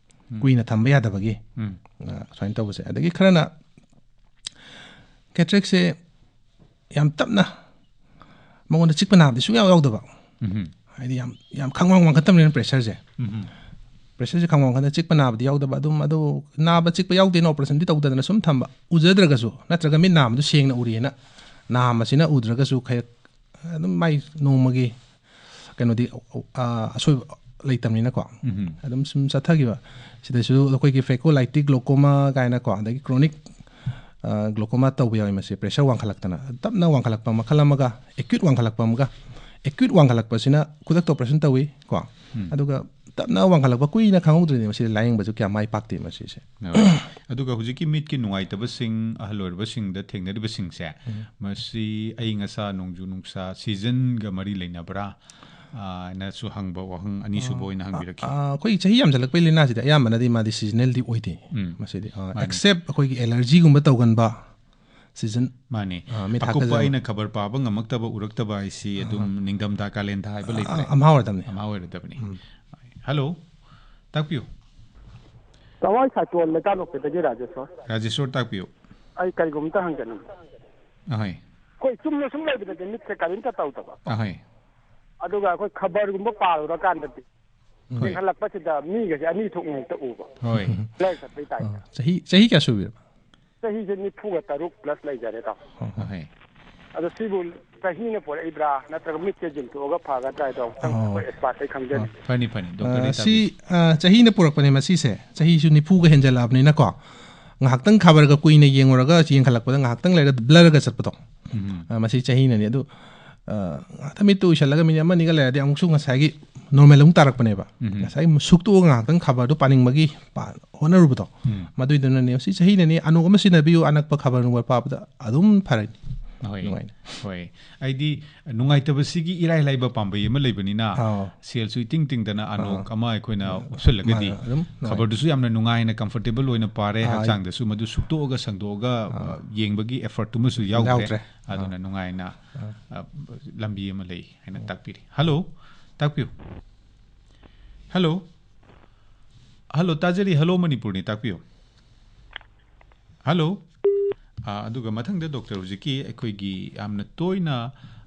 ꯎꯝ. ꯀꯨꯏꯅ ꯊꯝꯕ ꯌꯥꯗꯕꯒꯤ, ꯎꯝ. ꯑ, ꯁꯨꯃꯥꯏꯅ ꯇꯧꯕꯁꯦ꯫ ꯑꯗꯒꯤ ꯈꯔꯅ ꯀꯦꯇꯔꯦꯛꯁꯦ ꯌꯥꯝ ꯇꯞꯅ ꯃꯉꯣꯟꯗ ꯆꯤꯛꯄ ꯅꯥꯕꯗꯤ ꯁꯨꯡꯌꯥꯎ ꯌꯥꯎꯗꯕ꯫ ꯎꯝ. ꯍꯥꯏꯗꯤ ꯌꯥꯝ, ꯌꯥꯝ ꯈꯪꯋꯥꯡ ꯋꯥꯡꯈꯠꯇꯕꯅꯤꯅ ꯄ꯭ꯔꯦꯁꯔꯁꯦ꯫ ꯎꯝ. ꯄ꯭ꯔꯦꯁꯔꯁꯦ ꯈꯪꯋꯥꯡ ꯋꯥꯡꯈꯠꯇꯅ ꯆꯤꯛꯄ ꯅꯥꯕꯗꯤ ꯌꯥꯎꯗꯕ꯫ ꯑꯗꯨꯝ ꯑꯗꯨ ꯅꯥꯕ ꯆꯤꯛꯄ ꯌꯥꯎꯗꯦꯅ ꯑꯣꯄꯔꯦꯁꯟꯗꯤ ꯇꯧꯗꯗꯅ ꯁꯨꯝ ꯊꯝꯕ꯫ ꯎꯖꯗ꯭ꯔꯒꯁꯨ, ꯅꯠꯇ꯭ꯔꯒ ꯃꯤꯠ ꯅꯥꯝꯃꯗꯨ ꯁꯦꯡꯅ ꯎꯔꯤꯑꯅ ꯅꯥꯝꯃꯁꯤꯅ ꯎꯗ꯭ꯔꯒꯁꯨ ꯈꯔ ꯑꯗꯨꯝ ꯃꯥꯏ ꯅꯣꯡꯃꯒꯤ ꯀꯩꯅꯣꯗꯤ, ꯑ, ꯑꯁꯣꯏꯕ ꯂꯩꯇꯕꯅꯤꯅꯀꯣ꯫ ꯎꯝ. ꯑꯗꯨꯝ ꯁꯨꯝ ꯆꯠꯊꯈꯤꯕ꯫ ꯁꯤꯗꯁꯨ ꯑꯩꯈꯣꯏꯒꯤ ꯐꯦꯀꯣꯂꯥꯏꯇꯤꯛ ꯒ꯭ꯂꯣꯀꯣꯃꯥ ꯀꯥꯏꯅꯀꯣ, ꯑꯗꯒꯤ ꯀ꯭ꯔꯣꯅꯤꯛ, ꯑ, ꯒ꯭ꯂꯣꯀꯣꯃꯥ ꯇꯧꯕ ꯌꯥꯎꯏ꯫ ꯃꯁꯤ ꯄ꯭ꯔꯦꯁꯔ ꯋꯥꯡꯈꯠꯂꯛꯇꯅ, ꯇꯞꯅ ꯋꯥꯡꯈꯠꯂꯛꯄ ꯃꯈꯜ ꯑꯃꯒ, ꯑꯦꯀ꯭ꯌꯨꯠ ꯋꯥꯡꯈꯠꯂꯛꯄ ꯑꯃꯒ꯫ ꯑꯦꯀ꯭ꯌꯨꯠ ꯋꯥꯡꯈꯠꯂꯛꯄꯁꯤꯅ ꯈꯨꯗꯛꯇ ꯑꯣꯄꯔꯦꯁꯟ ꯇꯧꯏ ꯀꯣ꯫ ꯎꯝ. ꯑꯗꯨꯒ ꯇꯞꯅ ꯋꯥꯡꯈꯠꯂꯛꯄ ꯀꯨꯏꯅ ꯈꯪꯍꯧꯗ꯭ꯔꯗꯤ ꯃꯁꯤꯗ ꯂꯥꯌꯦꯡꯕꯁꯨ ꯀꯌꯥ ꯃꯥꯏ ꯄꯥꯛꯇꯦ ꯃꯁꯤꯁꯦ꯫ ꯍꯣꯏ꯫ ꯑꯗꯨꯒ ꯍꯧꯖꯤꯛꯀꯤ ꯃꯤꯠꯀꯤ ꯅꯨꯡꯉꯥꯏꯇꯕꯁꯤꯡ, ꯑꯍꯜ ꯑꯣꯏꯔꯕꯁꯤꯡꯗ ꯊꯦꯡꯅꯔꯤꯕꯁꯤꯡꯁꯦ, ꯎꯝ. ꯃꯁꯤ ꯑꯏꯪ ꯑꯁꯥ, ꯅꯣꯡꯖꯨ ꯅꯨꯡꯁꯥ, ꯁꯤꯖꯟꯒ ꯃꯔꯤ ꯂꯩꯅꯕ꯭ꯔꯥ? ꯑ, ꯅꯁꯨ ꯍꯪꯕ ꯋꯥꯍꯪ ꯑꯅꯤꯁꯨꯕ ꯑꯣꯏꯅ ꯍꯪꯕꯤꯔꯛꯈꯤ꯫ ꯑ, ꯑꯩꯈꯣꯏ ꯆꯍꯤ ꯌꯥꯝꯁꯤꯜꯂꯛꯄꯩ ꯂꯥꯏꯅꯥꯁꯤꯗꯤ ꯑꯌꯥꯝꯕꯅꯗꯤ ꯃꯥꯗꯤ ꯁꯤꯖꯅꯦꯜꯗꯤ ꯑꯣꯏꯗꯦ꯫ ꯎꯝ. ꯃꯁꯤꯗꯤ, ꯑ, ꯃꯥꯅꯤ. ꯑꯦꯛꯁꯦꯞ ꯑꯩꯈꯣꯏꯒꯤ ꯑꯦꯂꯔꯖꯤꯒꯨꯝꯕ ꯇꯧꯒꯟꯕ ꯁꯤꯖꯟ, ꯃꯥꯅꯤ. ꯑ, ꯃꯤꯠ ꯑꯀꯨꯞꯄ ꯍꯥꯀꯠꯆꯕ꯫ ꯑꯩꯅ ꯈꯕꯔ ꯄꯥꯕ ꯉꯝꯃꯛꯇꯕ, ꯎꯔꯛꯇꯕ ꯍꯥꯏꯁꯤ ꯑꯗꯨꯝ ꯑ, ꯅꯤꯡꯊꯝꯊꯥ, ꯀꯥꯂꯦꯟꯊꯥ ꯍꯥꯏꯕ ꯂꯩꯇ꯭ꯔꯦ? ꯑ, ꯑꯝꯍꯥ ꯑꯣꯏꯔꯗꯕꯅꯤ. ꯑꯝꯍꯥ ꯑꯣꯏꯔꯗꯕꯅꯤ. ꯎꯝ. ꯍꯜꯂꯣ. ꯇꯥꯛꯄꯤꯌꯨ꯫ ꯆꯋꯥꯏ ꯁꯥꯏꯇꯣꯟ ꯂꯩꯇꯥꯂꯣꯛꯄꯗꯒꯤ ꯔꯥꯖꯦꯁꯣꯔ꯫ ꯔꯥꯖꯦꯁꯣꯔ, ꯇꯥꯛꯄꯤꯌꯨ꯫ ꯑꯩ ꯀꯔꯤꯒꯨꯝꯇ ꯍꯪꯖꯅꯤꯡꯉꯤ꯫ ꯑꯍꯣꯏ꯫ ꯑꯩꯈꯣꯏ ꯆꯨꯝꯅ ꯁꯨꯝ ꯂꯩꯕꯗꯗꯤ ꯃꯤꯠꯁꯦ ꯀꯔꯤꯝꯇ ꯇꯧꯗꯕ꯫ ꯑꯍꯣꯏ꯫ ꯑꯗꯨꯒ ꯑꯩꯈꯣꯏ ꯈꯕꯔꯒꯨꯝꯕ ꯄꯥꯔꯨꯔꯀꯥꯟꯗꯗꯤ ꯍꯣꯏ꯫ ꯍꯦꯟꯒꯠꯂꯛꯄꯁꯤꯗ ꯃꯤꯒꯁꯦ ꯑꯅꯤ ꯊꯣꯛꯅ ꯍꯦꯛꯇ ꯎꯕ꯫ ꯍꯣꯏ꯫ ꯂꯩ ꯆꯠꯄꯩ ꯇꯥꯏꯞꯇ꯫ ꯑꯥ, ꯆꯍꯤ ꯆꯍꯤ ꯀꯌꯥ ꯁꯨꯕꯤꯔꯕ? ꯆꯍꯤꯁꯦ ꯅꯤꯐꯨꯒ ꯇꯔꯨꯛ ꯄ꯭ꯂꯁ ꯂꯩꯖꯔꯦ ꯇꯥꯎ꯫ ꯑꯍꯣꯏ꯫ ꯑꯗꯣ ꯁꯤꯕꯨ ꯆꯍꯤꯅ ꯄꯨꯔꯛꯏꯕ꯭ꯔꯥ ꯅꯠꯇ꯭ꯔꯒ ꯃꯤꯠꯁꯦ ꯌꯦꯡꯊꯣꯛꯑꯒ ꯐꯒꯗ꯭ꯔꯥ ꯍꯥꯏꯗꯣ ꯑꯃꯨꯛꯇꯪ ꯑꯣ꯫ ꯑꯩꯈꯣꯏ ꯑꯦꯛꯁꯄꯥꯔꯠꯇꯩ ꯈꯪꯖꯅꯤꯡꯉꯤ꯫ ꯐꯅꯤ ꯐꯅꯤ, ꯑ, ꯗꯣꯛꯇꯔꯗꯤ ꯁꯤ ꯇꯥꯕꯤꯌꯨ꯫ ꯑ, ꯆꯍꯤꯅ ꯄꯨꯔꯛꯄꯅꯦ ꯃꯁꯤꯁꯦ꯫ ꯆꯍꯤꯁꯨ ꯅꯤꯐꯨꯒ ꯍꯦꯟꯖꯜꯂꯛꯑꯕꯅꯤꯅꯀꯣ, ꯉꯥꯏꯍꯥꯛꯇꯪ ꯈꯕꯔꯒ ꯀꯨꯏꯅ ꯌꯦꯡꯉꯨꯔꯒ ꯌꯦꯡꯈꯠꯂꯛꯄꯗ ꯉꯥꯏꯍꯥꯛꯇꯪ ꯂꯩꯔꯒ ꯕ꯭ꯂꯔꯒ ꯆꯠꯄꯗꯣ꯫ ꯎꯝ꯫ ꯑ, ꯃꯁꯤ ꯆꯍꯤꯅꯅꯤ꯫ ꯑꯗꯨ, ꯑ, ꯉꯥꯏꯍꯥꯛꯇꯪ ꯃꯤꯠꯇꯨ ꯎꯏꯁꯜꯂꯒ ꯃꯤꯅꯤꯠ ꯑꯃ ꯑꯅꯤꯒ ꯂꯩꯔꯗꯤ ꯑꯃꯨꯛꯁꯨ ꯉꯁꯥꯏꯒꯤ ꯅꯣꯔꯃꯦꯜ ꯑꯃꯨꯛ ꯇꯥꯔꯛꯄꯅꯦꯕ꯫ ꯎꯝ꯫ ꯉꯁꯥꯏ ꯁꯨꯛꯇꯣꯛꯑꯒ ꯉꯥꯏꯍꯥꯛꯇꯪ ꯈꯕꯔꯗꯨ ꯄꯥꯅꯤꯡꯕꯒꯤ ꯄꯥ-, ꯍꯣꯠꯅꯔꯨꯕꯗꯣ꯫ ꯎꯝ꯫ ꯃꯗꯨꯏꯗꯨꯅꯅꯦ꯫ ꯁꯤ ꯆꯍꯤꯅꯅꯤ꯫ ꯑꯅꯣꯛ ꯑꯃ ꯁꯤꯖꯤꯟꯅꯕꯤꯌꯨ, ꯑꯅꯛꯄ ꯈꯕꯔ ꯅꯨꯡꯕꯔ ꯄꯥꯕꯗ ꯑꯗꯨꯝ ꯐꯔꯅꯤ꯫ ꯍꯣꯏ꯫ ꯅꯨꯡꯉꯥꯏꯅꯤ꯫ ꯍꯣꯏ꯫ ꯑꯩꯗꯤ ꯅꯨꯡꯉꯥꯏꯇꯕꯁꯤꯒꯤ ꯏꯔꯥꯏ ꯂꯥꯏꯕ ꯄꯥꯝꯕꯩ ꯑꯃ ꯂꯩꯕꯅꯤꯅ, ꯑꯥꯎ꯫ ꯁꯦꯜꯁꯨ ꯏꯇꯤꯡ ꯇꯤꯡꯗꯅ ꯑꯅꯣꯛ ꯑꯥ꯫ ꯑꯃ ꯑꯩꯈꯣꯏꯅ ꯎꯞꯁꯜꯂꯒꯗꯤ, ꯃꯥꯅꯦ, ꯑꯗꯨꯝ ꯅꯨꯡꯉꯥꯏ꯫ ꯈꯕꯔꯗꯨꯁꯨ ꯌꯥꯝꯅ ꯅꯨꯡꯉꯥꯏꯅ, ꯀꯝꯐꯔꯇꯦꯕꯜ ꯑꯣꯏꯅ ꯄꯥꯔꯦ, ꯑꯥ꯫ ꯍꯛꯆꯥꯡꯗꯁꯨ ꯃꯗꯨ ꯁꯨꯛꯇꯣꯛꯑꯒ ꯁꯪꯗꯣꯛꯑꯒ, ꯑꯥ꯫ ꯑ, ꯌꯦꯡꯕꯒꯤ ꯑꯦꯐꯔꯠꯇꯨꯃꯁꯨ ꯌꯥꯎꯗ꯭ꯔꯦ꯫ ꯌꯥꯎꯗ꯭ꯔꯦ꯫ ꯑꯗꯨꯅ ꯑꯥ꯫ ꯅꯨꯡꯉꯥꯏꯅ, ꯑ, ꯂꯝꯕꯤ ꯑꯃ ꯂꯩ ꯍꯥꯏꯅ ꯇꯥꯛꯄꯤꯔꯤ꯫ ꯍꯜꯂꯣ, ꯇꯥꯛꯄꯤꯌꯨ꯫ ꯍꯜꯂꯣ, ꯍꯜꯂꯣ, ꯇꯥꯖꯔꯤ꯫ ꯍꯜꯂꯣ, ꯃꯅꯤꯄꯨꯔꯅꯤ, ꯇꯥꯛꯄꯤꯌꯨ꯫ ꯍꯜꯂꯣ꯫ ꯑ, ꯑꯗꯨꯒ ꯃꯊꯪꯗ ꯗꯣꯛꯇꯔ, ꯍꯧꯖꯤꯛꯀꯤ ꯑꯩꯈꯣꯏꯒꯤ ꯌꯥꯝꯅ ꯇꯣꯏꯅ,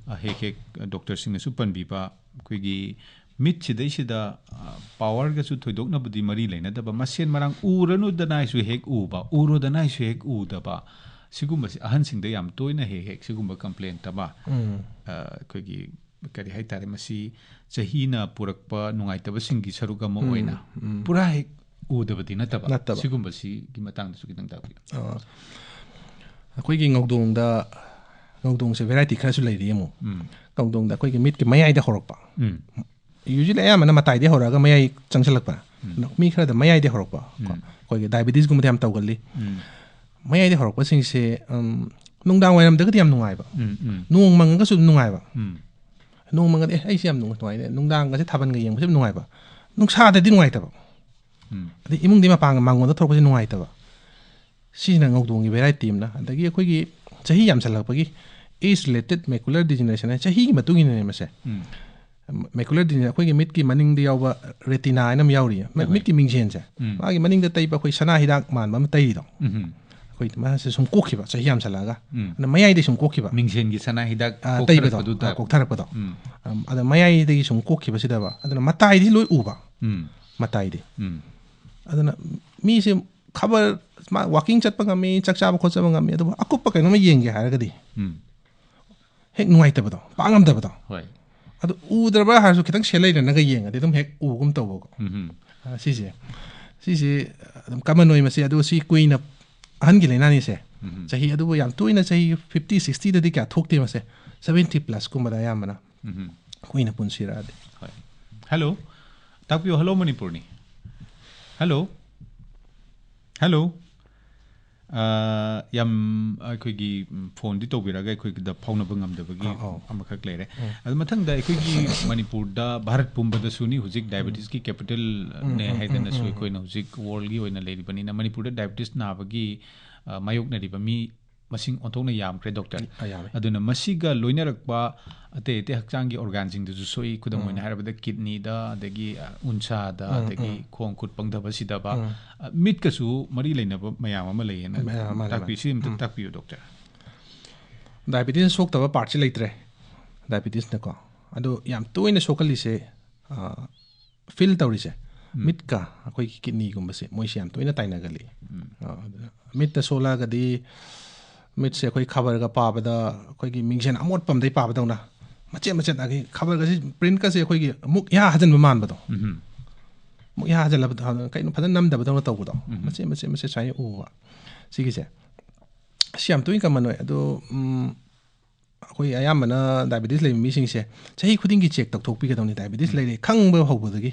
ꯑ, ꯍꯦꯛ ꯍꯦꯛ ꯗꯣꯛꯇꯔꯁꯤꯡꯅꯁꯨ ꯄꯟꯕꯤꯕ, ꯑꯩꯈꯣꯏꯒꯤ ꯃꯤꯠꯁꯤꯗꯩꯁꯤꯗ, ꯑ, ꯄꯥꯋꯔꯒꯁꯨ ꯊꯣꯏꯗꯣꯛꯅꯕꯨꯗꯤ ꯃꯔꯤ ꯂꯩꯅꯗꯕ, ꯃꯁꯦꯟ ꯃꯔꯥꯡ ꯎꯔꯅꯨꯗꯅ ꯍꯥꯏꯁꯨ ꯍꯦꯛ ꯎꯕ, ꯎꯔꯣꯗꯅ ꯍꯥꯏꯁꯨ ꯍꯦꯛ ꯎꯗꯕ, ꯁꯤꯒꯨꯝꯕꯁꯤ ꯑꯍꯟꯁꯤꯡꯗ ꯌꯥꯝ ꯇꯣꯏꯅ ꯍꯦꯛ ꯍꯦꯛ ꯁꯤꯒꯨꯝꯕ ꯀꯝꯄ꯭ꯂꯦꯟ ꯇꯕ, ꯎꯝ꯫ ꯑ, ꯑꯩꯈꯣꯏꯒꯤ ꯀꯔꯤ ꯍꯥꯏꯇꯥꯔꯦ, ꯃꯁꯤ ꯆꯍꯤꯅ ꯄꯨꯔꯛꯄ ꯅꯨꯡꯉꯥꯏꯇꯕꯁꯤꯡꯒꯤ ꯁꯔꯨꯛ ꯑꯃ ꯎꯝ, ꯑꯣꯏꯅ ꯎꯝ꯫ ꯄꯨꯔꯥ ꯍꯦꯛ ꯎꯗꯕꯗꯤ ꯅꯠꯇꯕ, ꯅꯠꯇꯕ꯫ ꯁꯤꯒꯨꯝꯕꯁꯤꯒꯤ ꯃꯇꯥꯡꯗꯁꯨ ꯈꯤꯇꯪ ꯇꯥꯛꯄꯤꯌꯨ꯫ ꯑ, ꯑꯩꯈꯣꯏꯒꯤ ꯉꯧꯗꯣꯡꯗ, ꯉꯧꯗꯣꯡꯁꯦ ꯚꯦꯔꯥꯏꯇꯤ ꯈꯔꯁꯨ ꯂꯩꯔꯤ ꯑꯃꯨꯛ꯫ ꯎꯝ꯫ ꯉꯧꯗꯣꯡꯗ ꯑꯩꯈꯣꯏꯒꯤ ꯃꯤꯠꯀꯤ ꯃꯌꯥꯏꯗ ꯍꯧꯔꯛꯄ꯫ ꯎꯝ꯫ Usually ꯑꯌꯥꯝꯕꯅ ꯃꯇꯥꯏꯗꯒꯤ ꯍꯧꯔꯛꯑꯒ ꯃꯌꯥꯏ ꯆꯪꯁꯤꯜꯂꯛꯄ꯫ ꯎꯝ꯫ ꯃꯤ ꯈꯔꯗ ꯃꯌꯥꯏꯗ ꯍꯧꯔꯛꯄ ꯀꯣ꯫ ꯎꯝ꯫ ꯑꯩꯈꯣꯏꯒꯤ ꯗꯥꯏꯕꯤꯇꯤꯁꯀꯨꯝꯕꯗꯤ ꯌꯥꯝ ꯇꯧꯒꯜꯂꯤ꯫ ꯎꯝ꯫ ꯃꯌꯥꯏꯗ ꯍꯧꯔꯛꯄꯁꯤꯡꯁꯦ, ꯎꯝ, ꯅꯨꯡꯗꯥꯡ ꯋꯥꯏꯔꯝꯗꯒꯗꯤ ꯌꯥꯝ ꯅꯨꯡꯉꯥꯏꯕ꯫ ꯎꯝ, ꯎꯝ꯫ ꯅꯣꯡ ꯃꯪꯉꯒꯁꯨ ꯑꯗꯨꯝ ꯅꯨꯡꯉꯥꯏꯕ꯫ ꯎꯝ꯫ ꯅꯣꯡ ꯃꯪꯉꯗꯤ, "ꯑꯦ, ꯑꯩꯁꯦ ꯌꯥꯝ ꯅꯨꯡꯉꯥꯏ, ꯅꯨꯡꯉꯥꯏꯅꯦ, ꯅꯨꯡꯗꯥꯡꯒꯁꯦ ꯊꯥꯕꯜꯒ ꯌꯦꯡꯕꯁꯦ ꯌꯥꯝ ꯅꯨꯡꯉꯥꯏꯕ"꯫ ꯅꯨꯡꯁꯥꯗꯗꯤ ꯅꯨꯡꯉꯥꯏꯇꯕ꯫ ꯎꯝ꯫ ꯑꯗꯩ ꯏꯃꯨꯡꯗꯤ ꯃꯄꯥꯟꯒ ꯃꯥꯡꯒꯣꯟꯗ ꯊꯣꯛꯂꯛꯄꯁꯦ ꯅꯨꯡꯉꯥꯏꯇꯕ꯫ ꯁꯤꯁꯤꯅ ꯉꯧꯗꯣꯡꯒꯤ ꯚꯦꯔꯥꯏꯇꯤ ꯑꯃꯅ꯫ ꯑꯗꯒꯤ ꯑꯩꯈꯣꯏꯒꯤ ꯆꯍꯤ ꯌꯥꯝꯁꯜꯂꯛꯄꯒꯤ age related macular degeneration ꯍꯥꯏ, ꯆꯍꯤꯒꯤ ꯃꯇꯨꯡ ꯏꯟꯅꯅꯦ ꯃꯁꯦ꯫ ꯎꯝ꯫ ꯃꯦꯀꯨꯂꯔ ꯗꯤꯖꯦꯟ ꯑꯩꯈꯣꯏꯒꯤ ꯃꯤꯠꯀꯤ ꯃꯅꯤꯡꯗ ꯌꯥꯎꯕ ꯔꯦꯇꯤꯅꯥ ꯍꯥꯏꯅ ꯑꯃ ꯌꯥꯎꯔꯤꯌꯦ꯫ ꯃ- ꯍꯣꯏ꯫ ꯃꯤꯠꯀꯤ ꯃꯤꯡꯁꯦꯟꯁꯦ꯫ ꯎꯝ꯫ ꯃꯥꯒꯤ ꯃꯅꯤꯡꯗ ꯇꯩꯕ ꯑꯩꯈꯣꯏ ꯁꯅꯥ ꯍꯤꯗꯥꯛ ꯃꯥꯟꯕ ꯑꯃ ꯇꯩꯔꯤꯗꯣ꯫ ꯎꯝ꯫ ꯑꯩꯈꯣꯏ ꯃꯥꯁꯦ ꯁꯨꯝ ꯀꯣꯛꯈꯤꯕ, ꯆꯍꯤ ꯌꯥꯝꯁꯜꯂꯛꯑꯒ꯫ ꯎꯝ꯫ ꯑꯗꯨꯅ ꯃꯌꯥꯏꯗꯩ ꯁꯨꯝ ꯀꯣꯛꯈꯤꯕ꯫ ꯃꯤꯡꯁꯦꯟꯒꯤ ꯁꯅꯥ ꯍꯤꯗꯥꯛ ꯑꯥ, ꯇꯩꯕꯗꯣ, ꯀꯣꯛꯊꯔꯛꯄꯗꯨ ꯑꯥ, type꯫ ꯀꯣꯛꯊꯔꯛꯄꯗꯣ꯫ ꯎꯝ꯫ ꯑꯝ, ꯑꯗ ꯃꯌꯥꯏꯗꯒꯤ ꯁꯨꯝ ꯀꯣꯛꯈꯤꯕꯁꯤꯗꯕ꯫ ꯑꯗꯨꯅ ꯃꯇꯥꯏꯗꯤ ꯂꯣꯏ ꯎꯕ꯫ ꯎꯝ꯫ ꯃꯇꯥꯏꯗꯤ꯫ ꯎꯝ꯫ ꯑꯗꯨꯅ ꯃꯤꯁꯦ ꯈꯕꯔ, ꯃꯥ ꯋꯥꯀꯤꯡ ꯆꯠꯄ ꯉꯝꯃꯤ, ꯆꯥꯛ ꯆꯥꯕ ꯈꯣꯠꯆꯕ ꯉꯝꯃꯤ, ꯑꯗꯨꯕꯨ ꯑꯀꯨꯞꯄ ꯀꯩꯅꯣꯝꯃ ꯌꯦꯡꯒꯦ ꯍꯥꯏꯔꯒꯗꯤ ꯎꯝ꯫ ꯍꯦꯛ ꯅꯨꯡꯉꯥꯏꯇꯕꯗꯣ, ꯄꯥꯡꯉꯝꯗꯕꯗꯣ꯫ ꯍꯣꯏ꯫ ꯑꯗꯨ ꯎꯗ꯭ꯔꯕ ꯍꯥꯏꯔꯁꯨ ꯈꯤꯇꯪ ꯁꯦꯠ ꯂꯩꯅꯅꯒ ꯌꯦꯡꯉꯗꯤ ꯑꯗꯨꯝ ꯍꯦꯛ ꯎꯒꯨꯝ ꯇꯧꯕꯀꯣ꯫ ꯎꯝ꯫ ꯑ, ꯁꯤꯁꯦ, ꯁꯤꯁꯦ ꯑꯗꯨꯝ ꯀꯃꯟ ꯑꯣꯏ ꯃꯁꯤ꯫ ꯑꯗꯨ ꯁꯤ ꯀꯨꯏꯅ, ꯑꯍꯟꯒꯤ ꯂꯥꯏꯅꯥꯅꯤꯁꯦ꯫ ꯎꯝ꯫ ꯆꯍꯤ, ꯑꯗꯨꯕꯨ ꯌꯥꯝ ꯇꯣꯏꯅ ꯆꯍꯤ ꯐꯤꯐꯇꯤ, ꯁꯤꯛꯁꯇꯤꯗꯗꯤ ꯀꯌꯥ ꯊꯣꯛꯇꯦ ꯃꯁꯦ꯫ ꯁꯚꯦꯟꯇꯤ ꯄ꯭ꯂꯁꯀꯨꯝꯕꯗ ꯑꯌꯥꯝꯕꯅ ꯎꯝ꯫ ꯀꯨꯏꯅ ꯄꯨꯟꯁꯤꯔꯛꯑꯗꯤ꯫ ꯍꯣꯏ꯫ ꯍꯜꯂꯣ꯫ ꯇꯥꯛꯄꯤꯌꯨ꯫ ꯍꯜꯂꯣ ꯃꯅꯤꯄꯨꯔꯅꯤ꯫ ꯍꯜꯂꯣ꯫ ꯍꯜꯂꯣ꯫ ꯑ, ꯌꯥꯝ, ꯑꯩꯈꯣꯏꯒꯤ, ꯎꯝ, ꯐꯣꯟꯗꯤ ꯇꯧꯕꯤꯔꯛꯑꯒ ꯑꯩꯈꯣꯏꯗ ꯐꯥꯎꯅꯕ ꯉꯝꯗꯕꯒꯤ ꯑꯥ, ꯑꯧ꯫ ꯑꯃꯈꯛ ꯂꯩꯔꯦ꯫ ꯎꯝ꯫ ꯑꯗꯨ ꯃꯊꯪꯗ ꯑꯩꯈꯣꯏꯒꯤ ꯃꯅꯤꯄꯨꯔꯗ, ꯚꯥꯔꯠ ꯄꯨꯝꯕꯗꯁꯨꯅꯤ ꯍꯧꯖꯤꯛ ꯎꯝ꯫ ꯗꯥꯏꯕꯦꯇꯤꯁꯀꯤ capital ꯎꯝ, ꯅꯦ ꯎꯝ, ꯎꯝ, ꯍꯥꯏꯗꯅꯁꯨ ꯎꯝ, ꯎꯝ꯫ ꯑꯩꯈꯣꯏꯅ ꯍꯧꯖꯤꯛ world ꯒꯤ ꯑꯣꯏꯅ ꯂꯩꯔꯤꯕꯅꯤꯅ, ꯃꯅꯤꯄꯨꯔꯗ ꯗꯥꯏꯕꯦꯇꯤꯁ ꯅꯥꯕꯒꯤ, ꯑ, ꯃꯥꯌꯣꯛꯅꯔꯤꯕ ꯃꯤ ꯃꯁꯤꯡ ꯑꯣꯟꯊꯣꯛꯅ ꯌꯥꯝꯈ꯭ꯔꯦ, ꯗꯣꯛꯇꯔ꯫ ꯑ, ꯌꯥꯝꯃꯦ꯫ ꯑꯗꯨꯅ ꯃꯁꯤꯒ ꯂꯣꯏꯅꯔꯛꯄ ꯑꯇꯩ ꯑꯇꯩ ꯍꯛꯆꯥꯡꯒꯤ organ ꯁꯤꯡꯗꯁꯨ ꯁꯣꯛꯏ꯫ ꯈꯨꯗꯝ ꯎꯝ꯫ ꯑꯣꯏꯅ ꯍꯥꯏꯔꯕꯗ, ꯀꯤꯗꯅꯤꯗ, ꯑꯗꯒꯤ, ꯑ, ꯎꯟꯁꯥꯗ, ꯎꯝ, ꯑꯗꯒꯤ ꯎꯝ꯫ ꯈꯣꯡ ꯈꯨꯠ ꯄꯪꯊꯕ ꯁꯤꯗꯕ, ꯎꯝ꯫ ꯑ, ꯃꯤꯠꯀꯁꯨ ꯃꯔꯤ ꯂꯩꯅꯕ ꯃꯌꯥꯝ ꯑꯃ ꯂꯩꯌꯦꯅ ꯃꯌꯥꯝ ꯑꯃ ꯂꯩ, ꯇꯥꯛꯄꯤ꯫ ꯃꯥꯅꯦ꯫ ꯁꯤ ꯑꯝꯇ ꯎꯝ꯫ ꯇꯥꯛꯄꯤꯌꯨ, ꯗꯣꯛꯇꯔ꯫ ꯗꯥꯏꯕꯦꯇꯤꯁ ꯁꯣꯛꯇꯕ ꯄꯥꯔꯠꯁꯤ ꯂꯩꯇ꯭ꯔꯦ꯫ ꯗꯥꯏꯕꯦꯇꯤꯁꯅꯀꯣ꯫ ꯑꯗꯣ ꯌꯥꯝ ꯇꯣꯏꯅ ꯁꯣꯛꯍꯜꯂꯤꯁꯦ, ꯑ, ꯐꯤꯜ ꯇꯧꯔꯤꯁꯦ, ꯎꯝ꯫ ꯃꯤꯠꯀ ꯑꯩꯈꯣꯏꯒꯤ ꯀꯤꯗꯅꯤꯒꯨꯝꯕꯁꯦ, ꯃꯣꯏꯁꯦ ꯌꯥꯝ ꯇꯣꯏꯅ ꯇꯥꯏꯅꯒꯜꯂꯤ꯫ ꯎꯝ꯫ ꯑ, ꯑꯗꯨꯅ ꯃꯤꯠꯇ ꯁꯣꯛꯂꯛꯑꯒꯗꯤ, ꯃꯤꯠꯁꯦ ꯑꯩꯈꯣꯏ ꯈꯕꯔꯒ ꯄꯥꯕꯗ, ꯑꯩꯈꯣꯏꯒꯤ ꯃꯤꯡꯁꯦꯜ ꯑꯃꯣꯠꯄ ꯑꯃꯗꯩ ꯄꯥꯕꯗꯧꯅ, ꯃꯆꯦꯠ ꯃꯆꯦꯠ, ꯑꯩꯈꯣꯏ ꯈꯕꯔꯒꯁꯦ, ꯄ꯭ꯔꯤꯟꯀꯁꯦ ꯑꯩꯈꯣꯏꯒꯤ ꯃꯨꯛ ꯏꯍꯥ ꯍꯥꯖꯟꯕ ꯃꯥꯟꯕꯗꯣ꯫ ꯎꯝ꯫ ꯃꯨꯛ ꯏꯍꯥ ꯍꯥꯖꯜꯂꯕ, ꯀꯩꯅꯣ, ꯐꯖꯅ ꯅꯝꯗꯕꯗꯧꯅ ꯇꯧꯕꯗꯣ꯫ ꯎꯝ꯫ ꯃꯆꯦꯠ ꯃꯆꯦꯠ ꯃꯆꯦꯠ ꯁꯨꯃꯥꯏꯅ ꯎꯕ꯫ ꯁꯤꯒꯤꯁꯦ, ꯁꯤ ꯌꯥꯝ ꯇꯣꯏꯅ ꯀꯃꯟ ꯑꯣꯏ꯫ ꯑꯗꯣ, ꯎꯝ, ꯑꯩꯈꯣꯏ ꯑꯌꯥꯝꯕꯅ ꯗꯥꯏꯕꯦꯇꯤꯁ ꯂꯩꯕ ꯃꯤꯁꯤꯡꯁꯦ ꯆꯍꯤ ꯈꯨꯗꯤꯡꯒꯤ ꯆꯦꯛ ꯇꯧꯊꯣꯛꯄꯤꯒꯗꯧꯅꯤ, ꯗꯥꯏꯕꯦꯇꯤꯁ ꯎꯝ꯫ ꯂꯩꯔꯦ ꯈꯪꯕ ꯍꯧꯕꯗꯒꯤ꯫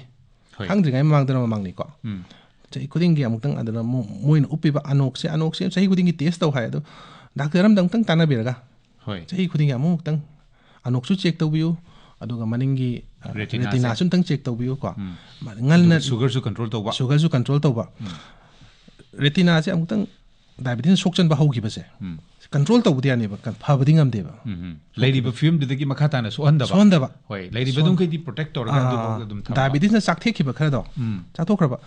ꯍꯣꯏ꯫ ꯈꯪꯗ꯭ꯔꯤꯉꯩ ꯃꯃꯥꯡꯗꯅ ꯃꯃꯥꯡꯅꯤꯀꯣ꯫ ꯎꯝ꯫ ꯆꯍꯤ ꯈꯨꯗꯤꯡꯒꯤ ꯑꯃꯨꯛꯇꯪ ꯑꯗꯨꯅ ꯃꯣ-, ꯃꯣꯏꯅ ꯎꯞꯄꯤꯕ ꯑꯅꯣꯛꯁꯦ, ꯑꯅꯣꯛꯁꯦ ꯆꯍꯤ ꯈꯨꯗꯤꯡꯒꯤ ꯇꯦꯁ ꯇꯧ ꯍꯥꯏ꯫ ꯑꯗꯣ ꯗꯥꯛꯇꯔ ꯑꯃꯗ ꯑꯃꯨꯛꯇꯪ ꯇꯥꯟꯅꯕꯤꯔꯒ ꯍꯣꯏ꯫ ꯆꯍꯤ ꯈꯨꯗꯤꯡꯒꯤ ꯑꯃꯨꯛꯇꯪ ꯑꯅꯣꯛꯁꯨ ꯆꯦꯛ ꯇꯧꯕꯤꯌꯨ, ꯑꯗꯨꯒ ꯃꯅꯤꯡꯒꯤ, ꯑ, ꯔꯦꯇꯤꯅꯥꯁꯦ꯫ ꯔꯦꯇꯤꯅꯥꯁꯨ ꯑꯝꯇꯪ ꯆꯦꯛ ꯇꯧꯕꯤꯌꯨꯀꯣ꯫ ꯎꯝ꯫ ꯃ-, ꯉꯟꯅ ꯑꯗꯨꯒ ꯁꯨꯒꯔꯁꯨ ꯀꯟꯇ꯭ꯔꯣꯜ ꯇꯧꯕ꯫ ꯁꯨꯒꯔꯁꯨ ꯀꯟꯇ꯭ꯔꯣꯜ ꯇꯧꯕ꯫ ꯎꯝ꯫ ꯔꯦꯇꯤꯅꯥꯁꯦ ꯑꯃꯨꯛꯇꯪ ꯗꯥꯏꯕꯦꯇꯤꯁꯅ ꯁꯣꯛꯆꯟꯕ ꯍꯧꯈꯤꯕꯁꯦ, ꯎꯝ꯫ ꯀꯟꯇ꯭ꯔꯣꯜ ꯇꯧꯕꯗꯤ ꯌꯥꯅꯦꯕ, ꯀꯟ-, ꯐꯕꯗꯤ ꯉꯝꯗꯦꯕ꯫ ꯎꯝ, ꯎꯝ꯫ ꯂꯩꯔꯤꯕ ꯐꯤꯕꯝꯗꯨꯗꯒꯤ ꯃꯈꯥ ꯇꯥꯅ ꯁꯣꯛꯍꯟꯗꯕ꯫ ꯁꯣꯛꯍꯟꯗꯕ꯫ ꯍꯣꯏ, ꯂꯩꯔꯤꯕ ꯁꯣꯛꯍꯟ-, ꯑꯗꯨꯝꯈꯩꯗꯤ ꯄ꯭ꯔꯣꯇꯦꯛ ꯇꯧꯔꯒ ꯑꯥ, ꯑꯗꯨꯐꯥꯎ ꯑꯗꯨꯝ ꯊꯝꯕ꯫ ꯗꯥꯏꯕꯦꯇꯤꯁꯅ ꯆꯥꯛꯊꯦꯛꯈꯤꯕ ꯈꯔꯗꯣ, ꯎꯝ꯫ ꯆꯥꯊꯣꯛꯈ꯭ꯔꯕ꯫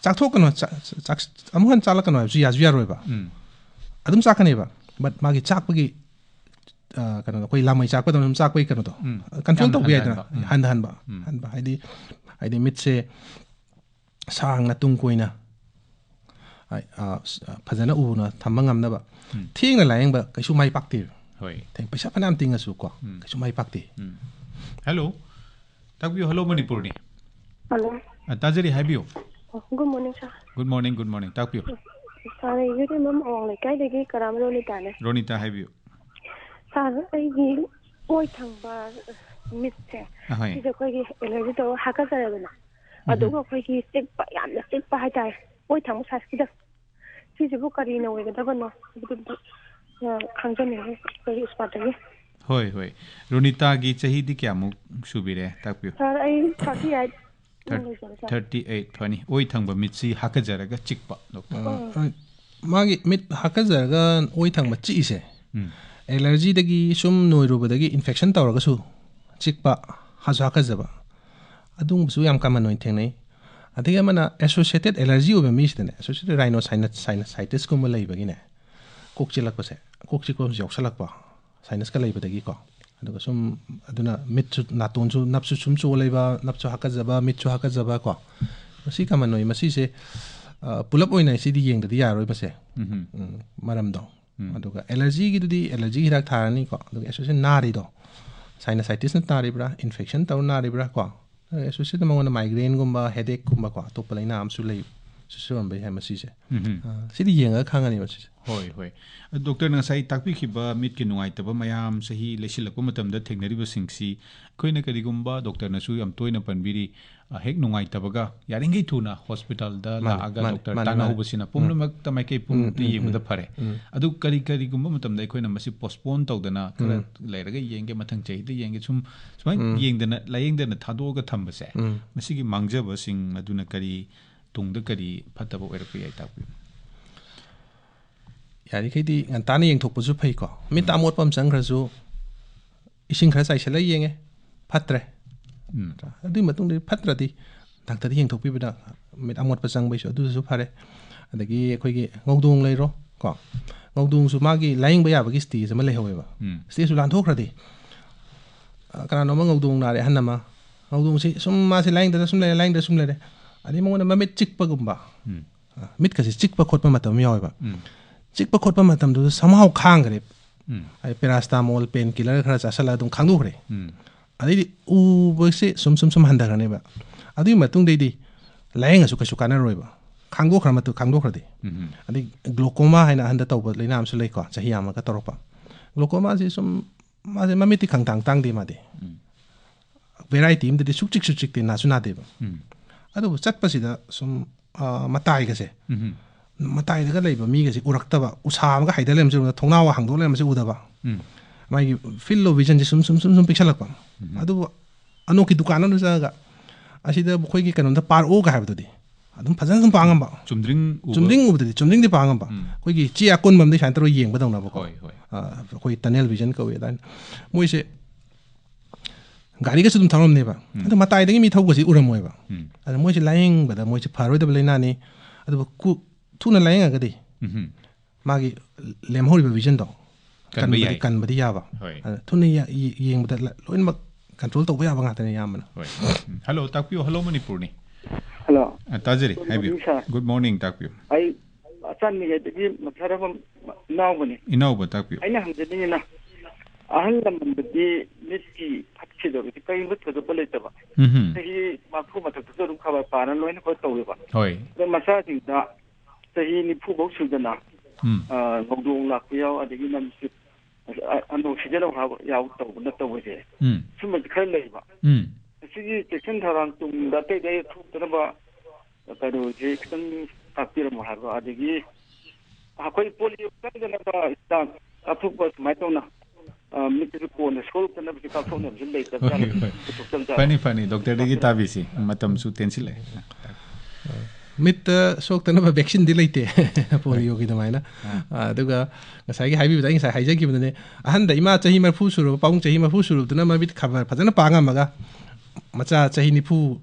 ꯆꯥꯊꯣꯛꯀꯅꯨ, ꯆꯥ-, ꯆꯥ-, ꯑꯃꯨꯛ ꯍꯟꯅ ꯆꯥꯂꯛꯀꯅꯨ ꯍꯥꯏꯕꯁꯨ ꯌꯥꯁꯨ ꯌꯥꯔꯣꯏꯕ꯫ ꯎꯝ꯫ ꯑꯗꯨꯝ ꯆꯥꯛꯀꯅꯦꯕ꯫ But ꯃꯥꯒꯤ ꯆꯥꯛꯄꯒꯤ, ꯑ, ꯀꯩꯅꯣꯗꯣ, ꯑꯩꯈꯣꯏ ꯂꯥꯃꯩ ꯆꯥꯛꯄꯗꯧꯅ ꯑꯗꯨꯝ ꯆꯥꯛꯄꯒꯤ ꯀꯩꯅꯣꯗꯣ, ꯎꯝ꯫ ꯀꯟꯇ꯭ꯔꯣꯜ ꯌꯥꯝ ꯇꯧꯕ ꯌꯥꯏꯗꯅ, ꯍꯟꯊꯍꯟꯕ꯫ ꯎꯝ꯫ ꯍꯟꯊꯍꯟꯕ꯫ ꯍꯥꯏꯗꯤ, ꯎꯝ꯫ ꯍꯥꯏꯗꯤ ꯃꯤꯠꯁꯦ ꯁꯥꯡꯅ ꯇꯨꯡ ꯀꯣꯏꯅ, ꯑ, ꯑ, ꯁ-, ꯑ, ꯐꯖꯅ ꯎꯅ ꯊꯝꯕ ꯉꯝꯅꯕ꯫ ꯎꯝ꯫ ꯊꯦꯡꯅ ꯂꯥꯌꯦꯡꯕ ꯀꯩꯁꯨ ꯃꯥꯏ ꯄꯥꯛꯇꯦ꯫ ꯍꯣꯏ꯫ ꯊꯦꯡ-, ꯄꯩꯁꯥ ꯐꯅꯌꯥꯝ ꯇꯤꯡꯉꯁꯨ ꯀꯣ, ꯎꯝ꯫ ꯀꯩꯁꯨ ꯃꯥꯏ ꯄꯥꯛꯇꯦ꯫ ꯎꯝ꯫ ꯍꯜꯂꯣ꯫ ꯇꯥꯛꯄꯤꯌꯨ, ꯍꯜꯂꯣ ꯃꯅꯤꯄꯨꯔꯅꯤ꯫ ꯍꯜꯂꯣ꯫ ꯑ, ꯇꯥꯖꯔꯤ, ꯍꯥꯏꯕꯤꯌꯨ꯫ ꯑꯣ, good morning, sir꯫ Good morning, good morning꯫ ꯇꯥꯛꯄꯤꯌꯨ꯫ Sir, ꯑꯩ ꯌꯨꯔꯦꯝꯕꯝ ꯑꯋꯥꯡ ꯂꯩꯀꯥꯏꯗꯒꯤ ꯀꯔꯥꯝ ꯔꯣꯅꯤꯇꯥꯅꯦ꯫ ꯔꯣꯅꯤꯇꯥ, ꯍꯥꯏꯕꯤꯌꯨ꯫ Sir, ꯑꯩꯒꯤ ꯑꯣꯏ ꯊꯪꯕ ꯃꯤꯠꯁꯦ, ꯑꯍꯣꯏ꯫ ꯁꯤꯁꯦ ꯑꯩꯈꯣꯏꯒꯤ allergy ꯇꯧꯔꯒ ꯍꯥꯀꯠꯆꯔꯦꯗꯅ, ꯎꯝ꯫ ꯑꯗꯨꯒ ꯑꯩꯈꯣꯏꯒꯤ ꯆꯤꯛꯄ, ꯌꯥꯝꯅ ꯆꯤꯛꯄ ꯍꯥꯏꯇꯥꯔꯦ, ꯑꯣꯏ ꯊꯪꯕ sideꯁꯤꯗ꯫ ꯁꯤꯁꯤꯕꯨ ꯀꯔꯤꯅ ꯑꯣꯏꯒꯗꯕꯅꯣ? ꯑꯗꯨꯗꯨ, ꯑ, ꯈꯪꯖꯅꯤꯡꯉꯤ ꯑꯩꯈꯣꯏ expertꯇꯒꯤ꯫ ꯍꯣꯏ, ꯍꯣꯏ꯫ ꯔꯣꯅꯤꯇꯥꯒꯤ ꯆꯍꯤꯗꯤ ꯀꯌꯥꯃꯨꯛ ꯁꯨꯕꯤꯔꯦ? ꯇꯥꯛꯄꯤꯌꯨ꯫ Sir, ꯑꯩ thirty eight ꯊꯥꯔ-, ꯂꯩꯖꯔꯦ, sir꯫ Thirty eight, ꯐꯅꯤ꯫ ꯑꯣꯏ ꯊꯪꯕ ꯃꯤꯠꯁꯤ ꯍꯥꯀꯠꯆꯔꯒ ꯆꯤꯛꯄ, doctor꯫ ꯑ, ꯎꯝ꯫ ꯑ, ꯃꯥꯒꯤ ꯃꯤꯠ ꯍꯥꯀꯠꯆꯔꯒ ꯑꯣꯏ ꯊꯪꯕ ꯆꯤꯛꯏꯁꯦ, ꯎꯝ꯫ Allergyꯗꯒꯤ ꯁꯨꯝ ꯅꯣꯏꯔꯨꯕꯗꯒꯤ infection ꯇꯧꯔꯒꯁꯨ ꯆꯤꯛꯄ, ꯍꯥꯁꯨ ꯍꯥꯀꯠꯆꯕ, ꯑꯗꯨꯒꯨꯝꯕꯁꯨ ꯌꯥꯝ common ꯑꯣꯏꯅ ꯊꯦꯡꯅꯩ꯫ ꯑꯗꯒꯤ ꯑꯃꯅ associated allergy ꯑꯣꯏꯕ ꯃꯤꯁꯤꯗꯅꯦ, associated rhinosinusitis-, sinusitisꯀꯨꯝꯕ ꯂꯩꯕꯒꯤꯅꯦ, ꯀꯣꯛ ꯆꯤꯛꯂꯛꯄꯁꯦ, ꯀꯣꯛ ꯆꯤꯛꯄ ꯑꯃꯁꯨ ꯌꯥꯎꯁꯜꯂꯛꯄ, sinus-ꯀ ꯂꯩꯕꯗꯒꯤꯀꯣ꯫ ꯑꯗꯨꯒ ꯁꯨꯝ, ꯑꯗꯨꯅ ꯃꯤꯠꯁꯨ, ꯅꯥꯇꯣꯟꯁꯨ, ꯅꯞꯁꯨ ꯁꯨꯝ ꯆꯣ ꯂꯩꯕ, ꯅꯞꯁꯨ ꯍꯥꯀꯠꯆꯕ, ꯃꯤꯠꯁꯨ ꯍꯥꯀꯠꯆꯕ ꯀꯣ꯫ ꯃꯁꯤ common ꯑꯣꯏ꯫ ꯃꯁꯤꯁꯦ, ꯑ, ꯄꯨꯂꯞ ꯑꯣꯏꯅ ꯁꯤꯗꯤ ꯌꯦꯡꯗꯗꯤ ꯌꯥꯔꯣꯏ ꯃꯁꯦ꯫ ꯎꯝ꯫ ꯎꯝ, ꯃꯔꯝꯗꯣ꯫ ꯎꯝ꯫ ꯑꯗꯨꯒ allergyꯒꯤꯗꯨꯗꯤ allergyꯒꯤ ꯍꯤꯗꯥꯛ ꯊꯥꯔꯅꯤꯀꯣ꯫ ꯑꯗꯨꯒ associated ꯅꯥꯔꯤꯗꯣ, sinusitisꯅ ꯅꯥꯔꯤꯕ꯭ꯔꯥ, infection ꯇꯧꯔ ꯅꯥꯔꯤꯕ꯭ꯔꯥ ꯀꯣ꯫ ꯑꯗꯨꯒ associated ꯃꯉꯣꯟꯗ migraineꯒꯨꯝꯕ, headacheꯀꯨꯝꯕ ꯀꯣ, ꯑꯇꯣꯞꯄ ꯂꯥꯏꯅꯥ ꯑꯃꯁꯨ ꯂꯩ, associated ꯑꯣꯏꯔꯝꯕ ꯌꯥꯏ ꯃꯁꯤꯁꯦ꯫ ꯎꯝ꯫ ꯑ, ꯁꯤꯗꯤ ꯌꯦꯡꯉꯒ ꯈꯪꯉꯅꯤ ꯃꯁꯤꯁꯦ꯫ ꯍꯣꯏ, ꯍꯣꯏ꯫ ꯑ, doctorꯅ ꯉꯁꯥꯏ ꯇꯥꯛꯄꯤꯈꯤꯕ ꯃꯤꯠꯀꯤ ꯅꯨꯡꯉꯥꯏꯇꯕ ꯃꯌꯥꯝ, ꯆꯍꯤ ꯂꯩꯁꯤꯜꯂꯛꯄ ꯃꯇꯝꯗ ꯊꯦꯡꯅꯔꯤꯕꯁꯤꯡꯁꯤ, ꯑꯩꯈꯣꯏꯅ ꯀꯔꯤꯒꯨꯝꯕ doctorꯅꯁꯨ ꯌꯥꯝ ꯇꯣꯏꯅ ꯄꯟꯕꯤꯔꯤ, ꯑ, ꯍꯦꯛ ꯅꯨꯡꯉꯥꯏꯇꯕꯒ ꯌꯥꯔꯤꯈꯩ ꯊꯨꯅ hospitalꯗ ꯃꯥꯅꯤ, ꯂꯥꯛꯑꯒ ꯃꯥꯅꯤ, doctor ꯃꯥꯅꯤ, ꯃꯥꯅꯤ꯫ ꯇꯥꯟꯅꯍꯧꯕꯁꯤꯅ ꯎꯝ꯫ ꯄꯨꯝꯅꯃꯛꯇ ꯃꯥꯏꯀꯩ ꯎꯝ, ꯄꯨꯝꯅꯃꯛꯇ ꯎꯝ, ꯎꯝ, ꯌꯦꯡꯕꯗ ꯎꯝ꯫ ꯐꯔꯦ꯫ ꯎꯝ꯫ ꯑꯗꯨ ꯀꯔꯤ, ꯀꯔꯤꯒꯨꯝꯕ ꯃꯇꯝꯗ ꯑꯩꯈꯣꯏꯅ ꯃꯁꯤ postpone ꯇꯧꯗꯅ ꯈꯔ ꯎꯝ꯫ ꯂꯩꯔꯒ ꯌꯦꯡꯒꯦ, ꯃꯊꯪ ꯆꯍꯤꯗ ꯌꯦꯡꯒꯦ, ꯁꯨꯝ ꯁꯨꯃꯥꯏꯅ ꯎꯝ꯫ ꯌꯦꯡꯗꯅ, ꯂꯥꯌꯦꯡꯗꯅ ꯊꯥꯗꯣꯛꯑꯒ ꯊꯝꯕꯁꯦ, ꯎꯝ꯫ ꯃꯁꯤꯒꯤ ꯃꯥꯡꯖꯕꯁꯤꯡ ꯑꯗꯨꯅ ꯀꯔꯤ, ꯇꯨꯡꯗ ꯀꯔꯤ ꯐꯠꯇꯕ ꯑꯣꯏꯔꯛꯄ ꯌꯥꯏ, ꯇꯥꯛꯄꯤꯌꯨ꯫ ꯌꯥꯔꯤꯈꯩꯗꯤ ꯉꯟꯇꯥꯅ ꯌꯦꯡꯊꯣꯛꯄꯁꯨ ꯐꯩꯀꯣ꯫ ꯃꯤꯠꯇ ꯑꯃꯣꯠꯄ ꯑꯃ ꯆꯪꯈ꯭ꯔꯁꯨ ꯏꯁꯤꯡ ꯈꯔ ꯆꯥꯏꯁꯤꯜꯂꯒ ꯌꯦꯡꯉꯦ, ꯐꯠꯇ꯭ꯔꯦ꯫ ꯎꯝ꯫ ꯑꯗꯨꯒꯤ ꯃꯇꯨꯡꯗ ꯐꯠꯇ꯭ꯔꯗꯤ ꯗꯥꯛꯇꯔꯗ ꯌꯦꯡꯊꯣꯛꯄꯤꯕꯗ ꯃꯤꯠ ꯑꯃꯣꯠꯄ ꯆꯪꯕꯩꯁꯨ ꯑꯗꯨꯁꯨ ꯐꯔꯦ꯫ ꯑꯗꯒꯤ ꯑꯩꯈꯣꯏꯒꯤ ꯉꯧꯗꯣꯡ ꯂꯩꯔꯣ ꯀꯣ, ꯉꯧꯗꯣꯡꯁꯨ ꯃꯥꯒꯤ ꯂꯥꯏꯌꯦꯡꯕ ꯌꯥꯕꯒꯤ stage ꯑꯃ ꯂꯩꯍꯧꯋꯦꯕ꯫ ꯎꯝ꯫ Stageꯁꯨ ꯂꯥꯟꯊꯣꯛꯈ꯭ꯔꯗꯤ, ꯑ, ꯀꯅꯥꯅꯣꯝꯃ ꯉꯧꯗꯣꯡ ꯅꯥꯔꯦ, ꯑꯍꯟ ꯑꯃ, ꯉꯧꯗꯣꯡꯁꯤ ꯁꯨꯝ ꯃꯥꯁꯦ ꯂꯥꯏꯌꯦꯡꯗꯅ ꯁꯨꯝ ꯂꯩꯔꯦ, ꯂꯥꯏꯌꯦꯡꯗꯅ ꯁꯨꯝ ꯂꯩꯔꯦ, ꯑꯗꯩ ꯃꯉꯣꯟꯗ ꯃꯃꯤꯠ ꯆꯤꯛꯄꯒꯨꯝꯕ, ꯎꯝ꯫ ꯑ, ꯃꯤꯠꯀꯁꯦ ꯆꯤꯛꯄ ꯈꯣꯠꯄ ꯃꯇꯝ ꯑꯃ ꯌꯥꯎꯋꯦꯕ꯫ ꯎꯝ꯫ ꯆꯤꯛꯄ ꯈꯣꯠꯄ ꯃꯇꯝꯗꯨꯗ somehow ꯈꯥꯡꯈ꯭ꯔꯦ꯫ ꯎꯝ꯫ ꯑꯩ paracetamol, pain killer ꯈꯔ ꯆꯥꯁꯤꯜꯂꯒ ꯑꯗꯨꯝ ꯈꯥꯡꯗꯣꯛꯈ꯭ꯔꯦ꯫ ꯎꯝ꯫ ꯑꯗꯩꯗꯤ ꯎꯕꯁꯦ ꯁꯨꯝ ꯁꯨꯝ ꯁꯨꯝ ꯍꯟꯊꯈ꯭ꯔꯅꯦꯕ꯫ ꯑꯗꯨꯒꯤ ꯃꯇꯨꯡꯗꯩꯗꯤ ꯂꯥꯏꯌꯦꯡꯉꯁꯨ ꯀꯩꯁꯨ ꯀꯥꯟꯅꯔꯣꯏꯕ, ꯈꯥꯡꯗꯣꯛꯈ꯭ꯔ ꯃꯇꯨꯡ, ꯈꯥꯡꯗꯣꯛꯈ꯭ꯔꯗꯤ꯫ ꯎꯝ꯫ ꯑꯗꯩ glaucoma ꯍꯥꯏꯅ ꯑꯍꯟꯗ ꯇꯧꯕ ꯂꯥꯏꯅꯥ ꯑꯃꯁꯨ ꯂꯩꯀꯣ, ꯆꯍꯤ ꯌꯥꯝꯃꯒ ꯇꯧꯔꯛꯄ꯫ Glaucomaꯁꯤ ꯁꯨꯝ ꯃꯥꯁꯦ ꯃꯃꯤꯠꯇꯤ ꯈꯪꯇꯥꯡ ꯇꯥꯡꯗꯦ ꯃꯥꯗꯤ꯫ ꯎꯝ꯫ Variety ꯑꯃꯗꯗꯤ ꯁꯨꯛꯆꯤꯛ ꯁꯨꯛꯆꯤꯛꯇꯦ, ꯅꯥꯁꯨ ꯅꯥꯗꯦꯕ꯫ ꯎꯝ꯫ ꯑꯗꯨꯕꯨ ꯆꯠꯄꯁꯤꯗ ꯁꯨꯝ, ꯑ, ꯃꯇꯥꯏꯒꯁꯦ, ꯎꯝ꯫ ꯃꯇꯥꯏꯗꯒ ꯂꯩꯕ ꯃꯤꯒꯁꯦ ꯎꯔꯛꯇꯕ, ꯎꯁꯥ ꯑꯃꯒ ꯍꯥꯏꯗ ꯂꯩꯔꯝꯕꯁꯦ ꯎꯗꯕ, ꯊꯣꯡꯅꯥꯎꯒ ꯍꯥꯡꯗꯣꯛ ꯂꯩꯔꯝꯕꯁꯦ ꯎꯗꯕ꯫ ꯎꯝ꯫ ꯃꯥꯒꯤ field of visionꯁꯦ ꯁꯨꯝ, ꯁꯨꯝ, ꯁꯨꯝ, ꯁꯨꯝ ꯄꯤꯛꯁꯜꯂꯛꯄ꯫ ꯎꯝ꯫ ꯑꯗꯨꯕꯨ ꯑꯅꯣꯛꯀꯤ ꯗꯨꯀꯥꯟ ꯑꯃꯗ ꯆꯪꯉꯒ, "ꯑꯁꯤꯗ ꯑꯩꯈꯣꯏꯒꯤ ꯀꯩꯅꯣꯝꯇ ꯄꯥꯔꯛꯑꯣꯒ" ꯍꯥꯏꯕꯗꯨꯗꯤ ꯑꯗꯨꯝ ꯐꯖꯅ ꯑꯗꯨꯝ ꯄꯥꯡꯉꯝꯕ꯫ ꯆꯨꯝꯗ꯭ꯔꯤꯡ ꯎꯕ꯫ ꯆꯨꯝꯗ꯭ꯔꯤꯡ ꯎꯕꯗꯗꯤ, ꯆꯨꯝꯗ꯭ꯔꯤꯡꯗꯤ ꯄꯥꯡꯉꯝꯕ꯫ ꯎꯝ꯫ ꯑꯩꯈꯣꯏꯒꯤ ꯆꯦ ꯑꯀꯣꯟꯕ ꯑꯃꯗ ꯁꯨꯃꯥꯏꯅ ꯇꯧꯔꯒ ꯌꯦꯡꯕꯗꯧꯅꯕꯀꯣ꯫ ꯍꯣꯏ, ꯍꯣꯏ꯫ ꯑ, ꯑꯩꯈꯣꯏ tunnel vision ꯀꯧꯋꯦ ꯑꯗꯨꯃꯥꯏꯅ꯫ ꯃꯣꯏꯁꯦ ꯒꯥꯔꯤꯒꯁꯨ ꯑꯗꯨꯝ ꯊꯧꯔꯝꯅꯦꯕ꯫ ꯎꯝ꯫ ꯑꯗꯣ ꯃꯇꯥꯏꯗꯒꯤ ꯃꯤ ꯊꯧꯕꯁꯤ ꯎꯔꯝꯃꯣꯏꯕ꯫ ꯎꯝ꯫ ꯑꯗ ꯃꯣꯏꯁꯦ ꯂꯥꯏꯌꯦꯡꯕꯗ ꯃꯣꯏꯁꯦ ꯐꯔꯣꯏꯗꯕ ꯂꯥꯏꯅꯥꯅꯤ꯫ ꯑꯗꯨꯕꯨ ꯀꯨ-, ꯊꯨꯅ ꯂꯥꯏꯌꯦꯡꯉꯒꯗꯤ ꯎꯝꯍꯨꯝ꯫ ꯃꯥꯒꯤ ꯂꯦꯝꯍꯧꯔꯤꯕ visionꯗꯣ ꯀꯟꯕ ꯀꯟꯕꯗꯤ, ꯌꯥꯏ꯫ ꯀꯟꯕꯗꯤ ꯌꯥꯕ꯫ ꯍꯣꯏ꯫ ꯑꯗ ꯊꯨꯅ ꯌꯦ-, ꯌꯦ-, ꯌꯦꯡꯕꯗ ꯂ-, ꯂꯣꯏꯅꯃꯛ control ꯇꯧꯕ ꯌꯥꯕ ꯉꯥꯛꯇꯅꯦ ꯑꯌꯥꯝꯕꯅ꯫ ꯍꯣꯏ꯫ ꯎꯝ꯫ Hello, ꯇꯥꯛꯄꯤꯌꯨ꯫ Hello, ꯃꯅꯤꯄꯨꯔꯅꯤ꯫ Hello꯫ ꯑ, ꯇꯥꯖꯔꯤ꯫ Good morning, ꯍꯥꯏꯕꯤꯌꯨ꯫ Sir꯫ Good morning, ꯇꯥꯛꯄꯤꯌꯨ꯫ ꯑꯩ ꯑꯆꯥꯟꯕꯤꯉꯩꯗꯒꯤ ꯃꯊꯔꯕ ꯏꯅꯥꯎꯕꯅꯤ꯫ ꯏꯅꯥꯎꯕ ꯇꯥꯛꯄꯤꯌꯨ꯫ ꯑꯩꯅ ꯍꯪꯖꯅꯤꯡꯉꯤꯅ, ꯑꯍꯜ ꯂꯃꯟꯗꯗꯤ ꯃꯤꯠꯀꯤ ꯐꯠꯈꯤꯗꯕꯁꯤ ꯀꯔꯤꯒꯨꯝꯕ ꯊꯣꯏꯗꯣꯛꯄ ꯂꯩꯇꯕ꯫ ꯎꯝꯍꯨꯝ꯫ ꯆꯍꯤ ꯃꯔꯤꯐꯨ ꯃꯊꯛꯇꯁꯨ ꯑꯗꯨꯝ ꯈꯕꯔ ꯄꯥꯅ ꯂꯣꯏꯅ ꯀꯩꯅꯣ ꯇꯧꯋꯦꯕ꯫ ꯍꯣꯏ꯫ ꯑꯗꯣ ꯃꯆꯥꯁꯤꯡꯗ ꯆꯍꯤ ꯅꯤꯐꯨ ꯐꯥꯎ ꯁꯨꯗꯅ, ꯎꯝ꯫ ꯑ, ꯉꯧꯗꯣꯡ ꯂꯥꯛꯄ ꯌꯥꯎ, ꯑꯗꯒꯤ ꯅꯝꯁꯤ, ꯑ, ꯑꯅꯣꯛ ꯁꯤꯖꯤꯟꯅꯧ ꯍꯥꯏꯕ ꯌꯥꯎ ꯇꯧꯕꯅ ꯇꯧꯕꯁꯦ꯫ ꯎꯝ꯫ ꯁꯨꯝꯕꯁꯤ ꯈꯔ ꯂꯩꯕ꯫ ꯎꯝ꯫ ꯃꯁꯤꯒꯤ ꯆꯦꯛꯁꯤꯟ ꯊꯧꯔꯥꯡ ꯇꯨꯡꯗ ꯑꯇꯩ ꯑꯇꯩ ꯊꯣꯛꯇꯅꯕ ꯀꯩꯅꯣꯁꯦ ꯈꯤꯇꯪ ꯇꯥꯛꯄꯤꯔꯝꯃꯣ ꯍꯥꯏꯕ꯫ ꯑꯗꯒꯤ ꯑꯩꯈꯣꯏ polio ꯆꯪꯗꯅꯕ ꯍꯤꯗꯥꯛ ꯀꯥꯞꯊꯣꯛꯄ ꯁꯨꯃꯥꯏꯅ ꯇꯧꯅ, ꯑ, ꯃꯤꯠꯇꯁꯨ ꯀꯣꯟꯅ ꯁꯣꯛꯇꯅꯕꯁꯦ ꯀꯥꯞꯊꯣꯛꯅꯕꯁꯨ ꯂꯩꯇꯕꯖꯥꯠꯂ? ꯍꯣꯏ, ꯍꯣꯏ꯫ ꯄꯨꯊꯣꯛꯆꯕꯖꯥꯠꯂ? ꯐꯅꯤ, ꯐꯅꯤ꯫ ꯗꯣꯛꯇꯔꯗꯒꯤ ꯇꯥꯕꯤꯁꯤ꯫ ꯃꯇꯝꯁꯨ ꯇꯦꯟꯁꯤꯜꯂꯛꯑꯦ꯫ ꯃꯤꯠꯇ ꯁꯣꯛꯇꯅꯕ ꯚꯦꯛꯁꯤꯟꯗꯤ ꯂꯩꯇꯦ ꯄꯣꯂꯤꯑꯣꯒꯤ ꯑꯗꯨꯃꯥꯏꯅ꯫ ꯑꯥ, ꯑꯗꯨꯒ ꯉꯁꯥꯏꯒꯤ ꯍꯥꯏꯕꯤꯕꯗ ꯑꯩ ꯉꯁꯥꯏ ꯍꯥꯏꯖꯈꯤꯕꯗꯨꯅꯦ, ꯑꯍꯟꯗ ꯏꯃꯥ ꯆꯍꯤ ꯃꯔꯤꯐꯨ ꯁꯨꯔꯕ, ꯄꯥꯕꯨꯡ ꯆꯍꯤ ꯃꯔꯤꯐꯨ ꯁꯨꯔꯕꯗꯨꯅ ꯃꯃꯤꯠ ꯈꯕꯔ ꯐꯖꯅ ꯄꯥ ꯉꯝꯃꯒ, ꯃꯆꯥ ꯆꯍꯤ ꯅꯤꯐꯨ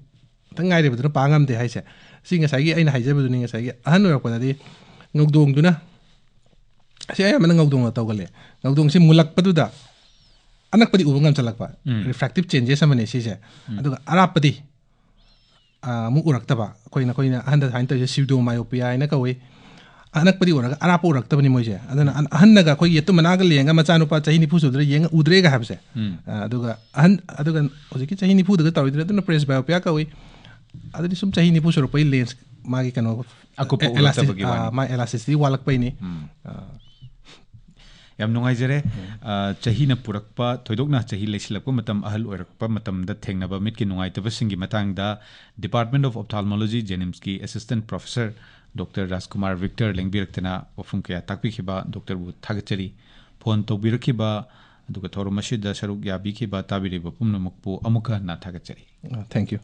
ꯈꯤꯇꯪ ꯉꯥꯏꯔꯤꯕꯗꯨꯅ ꯄꯥ ꯉꯝꯗꯦ ꯍꯥꯏꯁꯦ꯫ ꯁꯤ ꯉꯁꯥꯏꯒꯤ ꯑꯩꯅ ꯍꯥꯏꯖꯕꯗꯨꯅꯤ, ꯉꯁꯥꯏꯒꯤ ꯑꯍꯟ ꯑꯣꯏꯔꯛꯄꯗꯗꯤ ꯉꯧꯗꯣꯡꯗꯨꯅ, ꯁꯤ ꯑꯌꯥꯝꯕꯅ ꯉꯧꯗꯣꯡꯅ ꯇꯧꯒꯜꯂꯦ꯫ ꯉꯧꯗꯣꯡꯁꯤ ꯃꯨꯜꯂꯛꯄꯗꯨꯗ ꯑꯅꯛꯄꯗꯤ ꯎꯕ ꯉꯝꯁꯤꯜꯂꯛꯄ, ꯎꯝ꯫ Refractive changes ꯑꯃꯅꯦ ꯁꯤꯁꯦ꯫ ꯎꯝ꯫ ꯑꯗꯨꯒ ꯑꯔꯥꯞꯄꯗꯤ, ꯑ, ꯑꯃꯨꯛ ꯎꯔꯛꯇꯕ꯫ ꯑꯩꯈꯣꯏꯅ, ꯑꯩꯈꯣꯏꯅ ꯑꯍꯟꯗ ꯁꯨꯃꯥꯏꯅ ꯇꯧꯔꯤꯁꯦ pseudomyopia ꯍꯥꯏꯅ ꯀꯧꯏ꯫ ꯑꯅꯛꯄꯗꯤ ꯎꯔꯒ ꯑꯔꯥꯞꯄ ꯎꯔꯛꯇꯕꯅꯤ ꯃꯣꯏꯁꯦ꯫ ꯑꯗꯨꯅ ꯑꯍꯟ-, ꯑꯍꯟꯅꯒ ꯑꯩꯈꯣꯏꯒꯤ ꯌꯦꯇꯨꯝ ꯃꯅꯥꯒ ꯂꯦꯡꯉꯒ ꯃꯆꯥꯅꯨꯄꯥ ꯆꯍꯤ ꯅꯤꯐꯨ ꯁꯨꯗ꯭ꯔꯦ, ꯌꯦꯡꯉ ꯎꯗ꯭ꯔꯦꯒ ꯍꯥꯏꯕꯁꯦ꯫ ꯎꯝ꯫ ꯑ, ꯑꯗꯨꯒ ꯑꯍꯟ, ꯑꯗꯨꯒ ꯍꯧꯖꯤꯛꯀꯤ ꯆꯍꯤ ꯅꯤꯐꯨꯗꯒ ꯇꯧꯔꯤꯗꯨꯅ, ꯑꯗꯨꯅ presbyopia ꯀꯧꯏ꯫ ꯑꯗꯨꯗꯤ ꯁꯨꯝ ꯆꯍꯤ ꯅꯤꯐꯨ ꯁꯨꯔꯛꯄꯒꯤ lens ꯃꯥꯒꯤ ꯀꯩꯅꯣ, ꯑꯀꯨꯞꯄ ꯑꯦ-, elastic-, ꯎꯔꯛꯇꯕꯒꯤ ꯑ, ꯋꯥꯅꯤ꯫ ꯃꯥ elasticity ꯋꯥꯠꯂꯛꯄꯩꯅꯤ꯫ ꯎꯝ꯫ ꯑ, ꯌꯥꯝ ꯅꯨꯡꯉꯥꯏꯖꯔꯦ꯫ ꯎꯝ꯫ ꯑ, ꯆꯍꯤꯅ ꯄꯨꯔꯛꯄ, ꯊꯣꯏꯗꯣꯛꯅ ꯆꯍꯤ ꯂꯩꯁꯤꯜꯂꯛꯄ ꯃꯇꯝ, ꯑꯍꯜ ꯑꯣꯏꯔꯛꯄ ꯃꯇꯝꯗ ꯊꯦꯡꯅꯕ ꯃꯤꯠꯀꯤ ꯅꯨꯡꯉꯥꯏꯇꯕꯁꯤꯡꯒꯤ ꯃꯇꯥꯡꯗ Department of Ophthalmology, JNIMSꯀꯤ Assistant Professor Doctor Rajkumar Victor ꯂꯦꯡꯕꯤꯔꯛꯇꯅ ꯋꯥꯐꯝ ꯀꯌꯥ ꯇꯥꯛꯄꯤꯈꯤꯕ Doctorꯕꯨ ꯊꯥꯒꯠꯆꯔꯤ꯫ Phone ꯇꯧꯕꯤꯔꯛꯈꯤꯕ ꯑꯗꯨꯒ ꯊꯧꯔꯝ ꯑꯁꯤꯗ ꯁꯔꯨꯛ ꯌꯥꯕꯤꯈꯤꯕ ꯇꯥꯕꯤꯔꯤꯕ ꯄꯨꯝꯅꯃꯛꯄꯨ ꯑꯃꯨꯛꯀ ꯍꯟꯅ ꯊꯥꯒꯠꯆꯔꯤ꯫ ꯑ, thank you꯫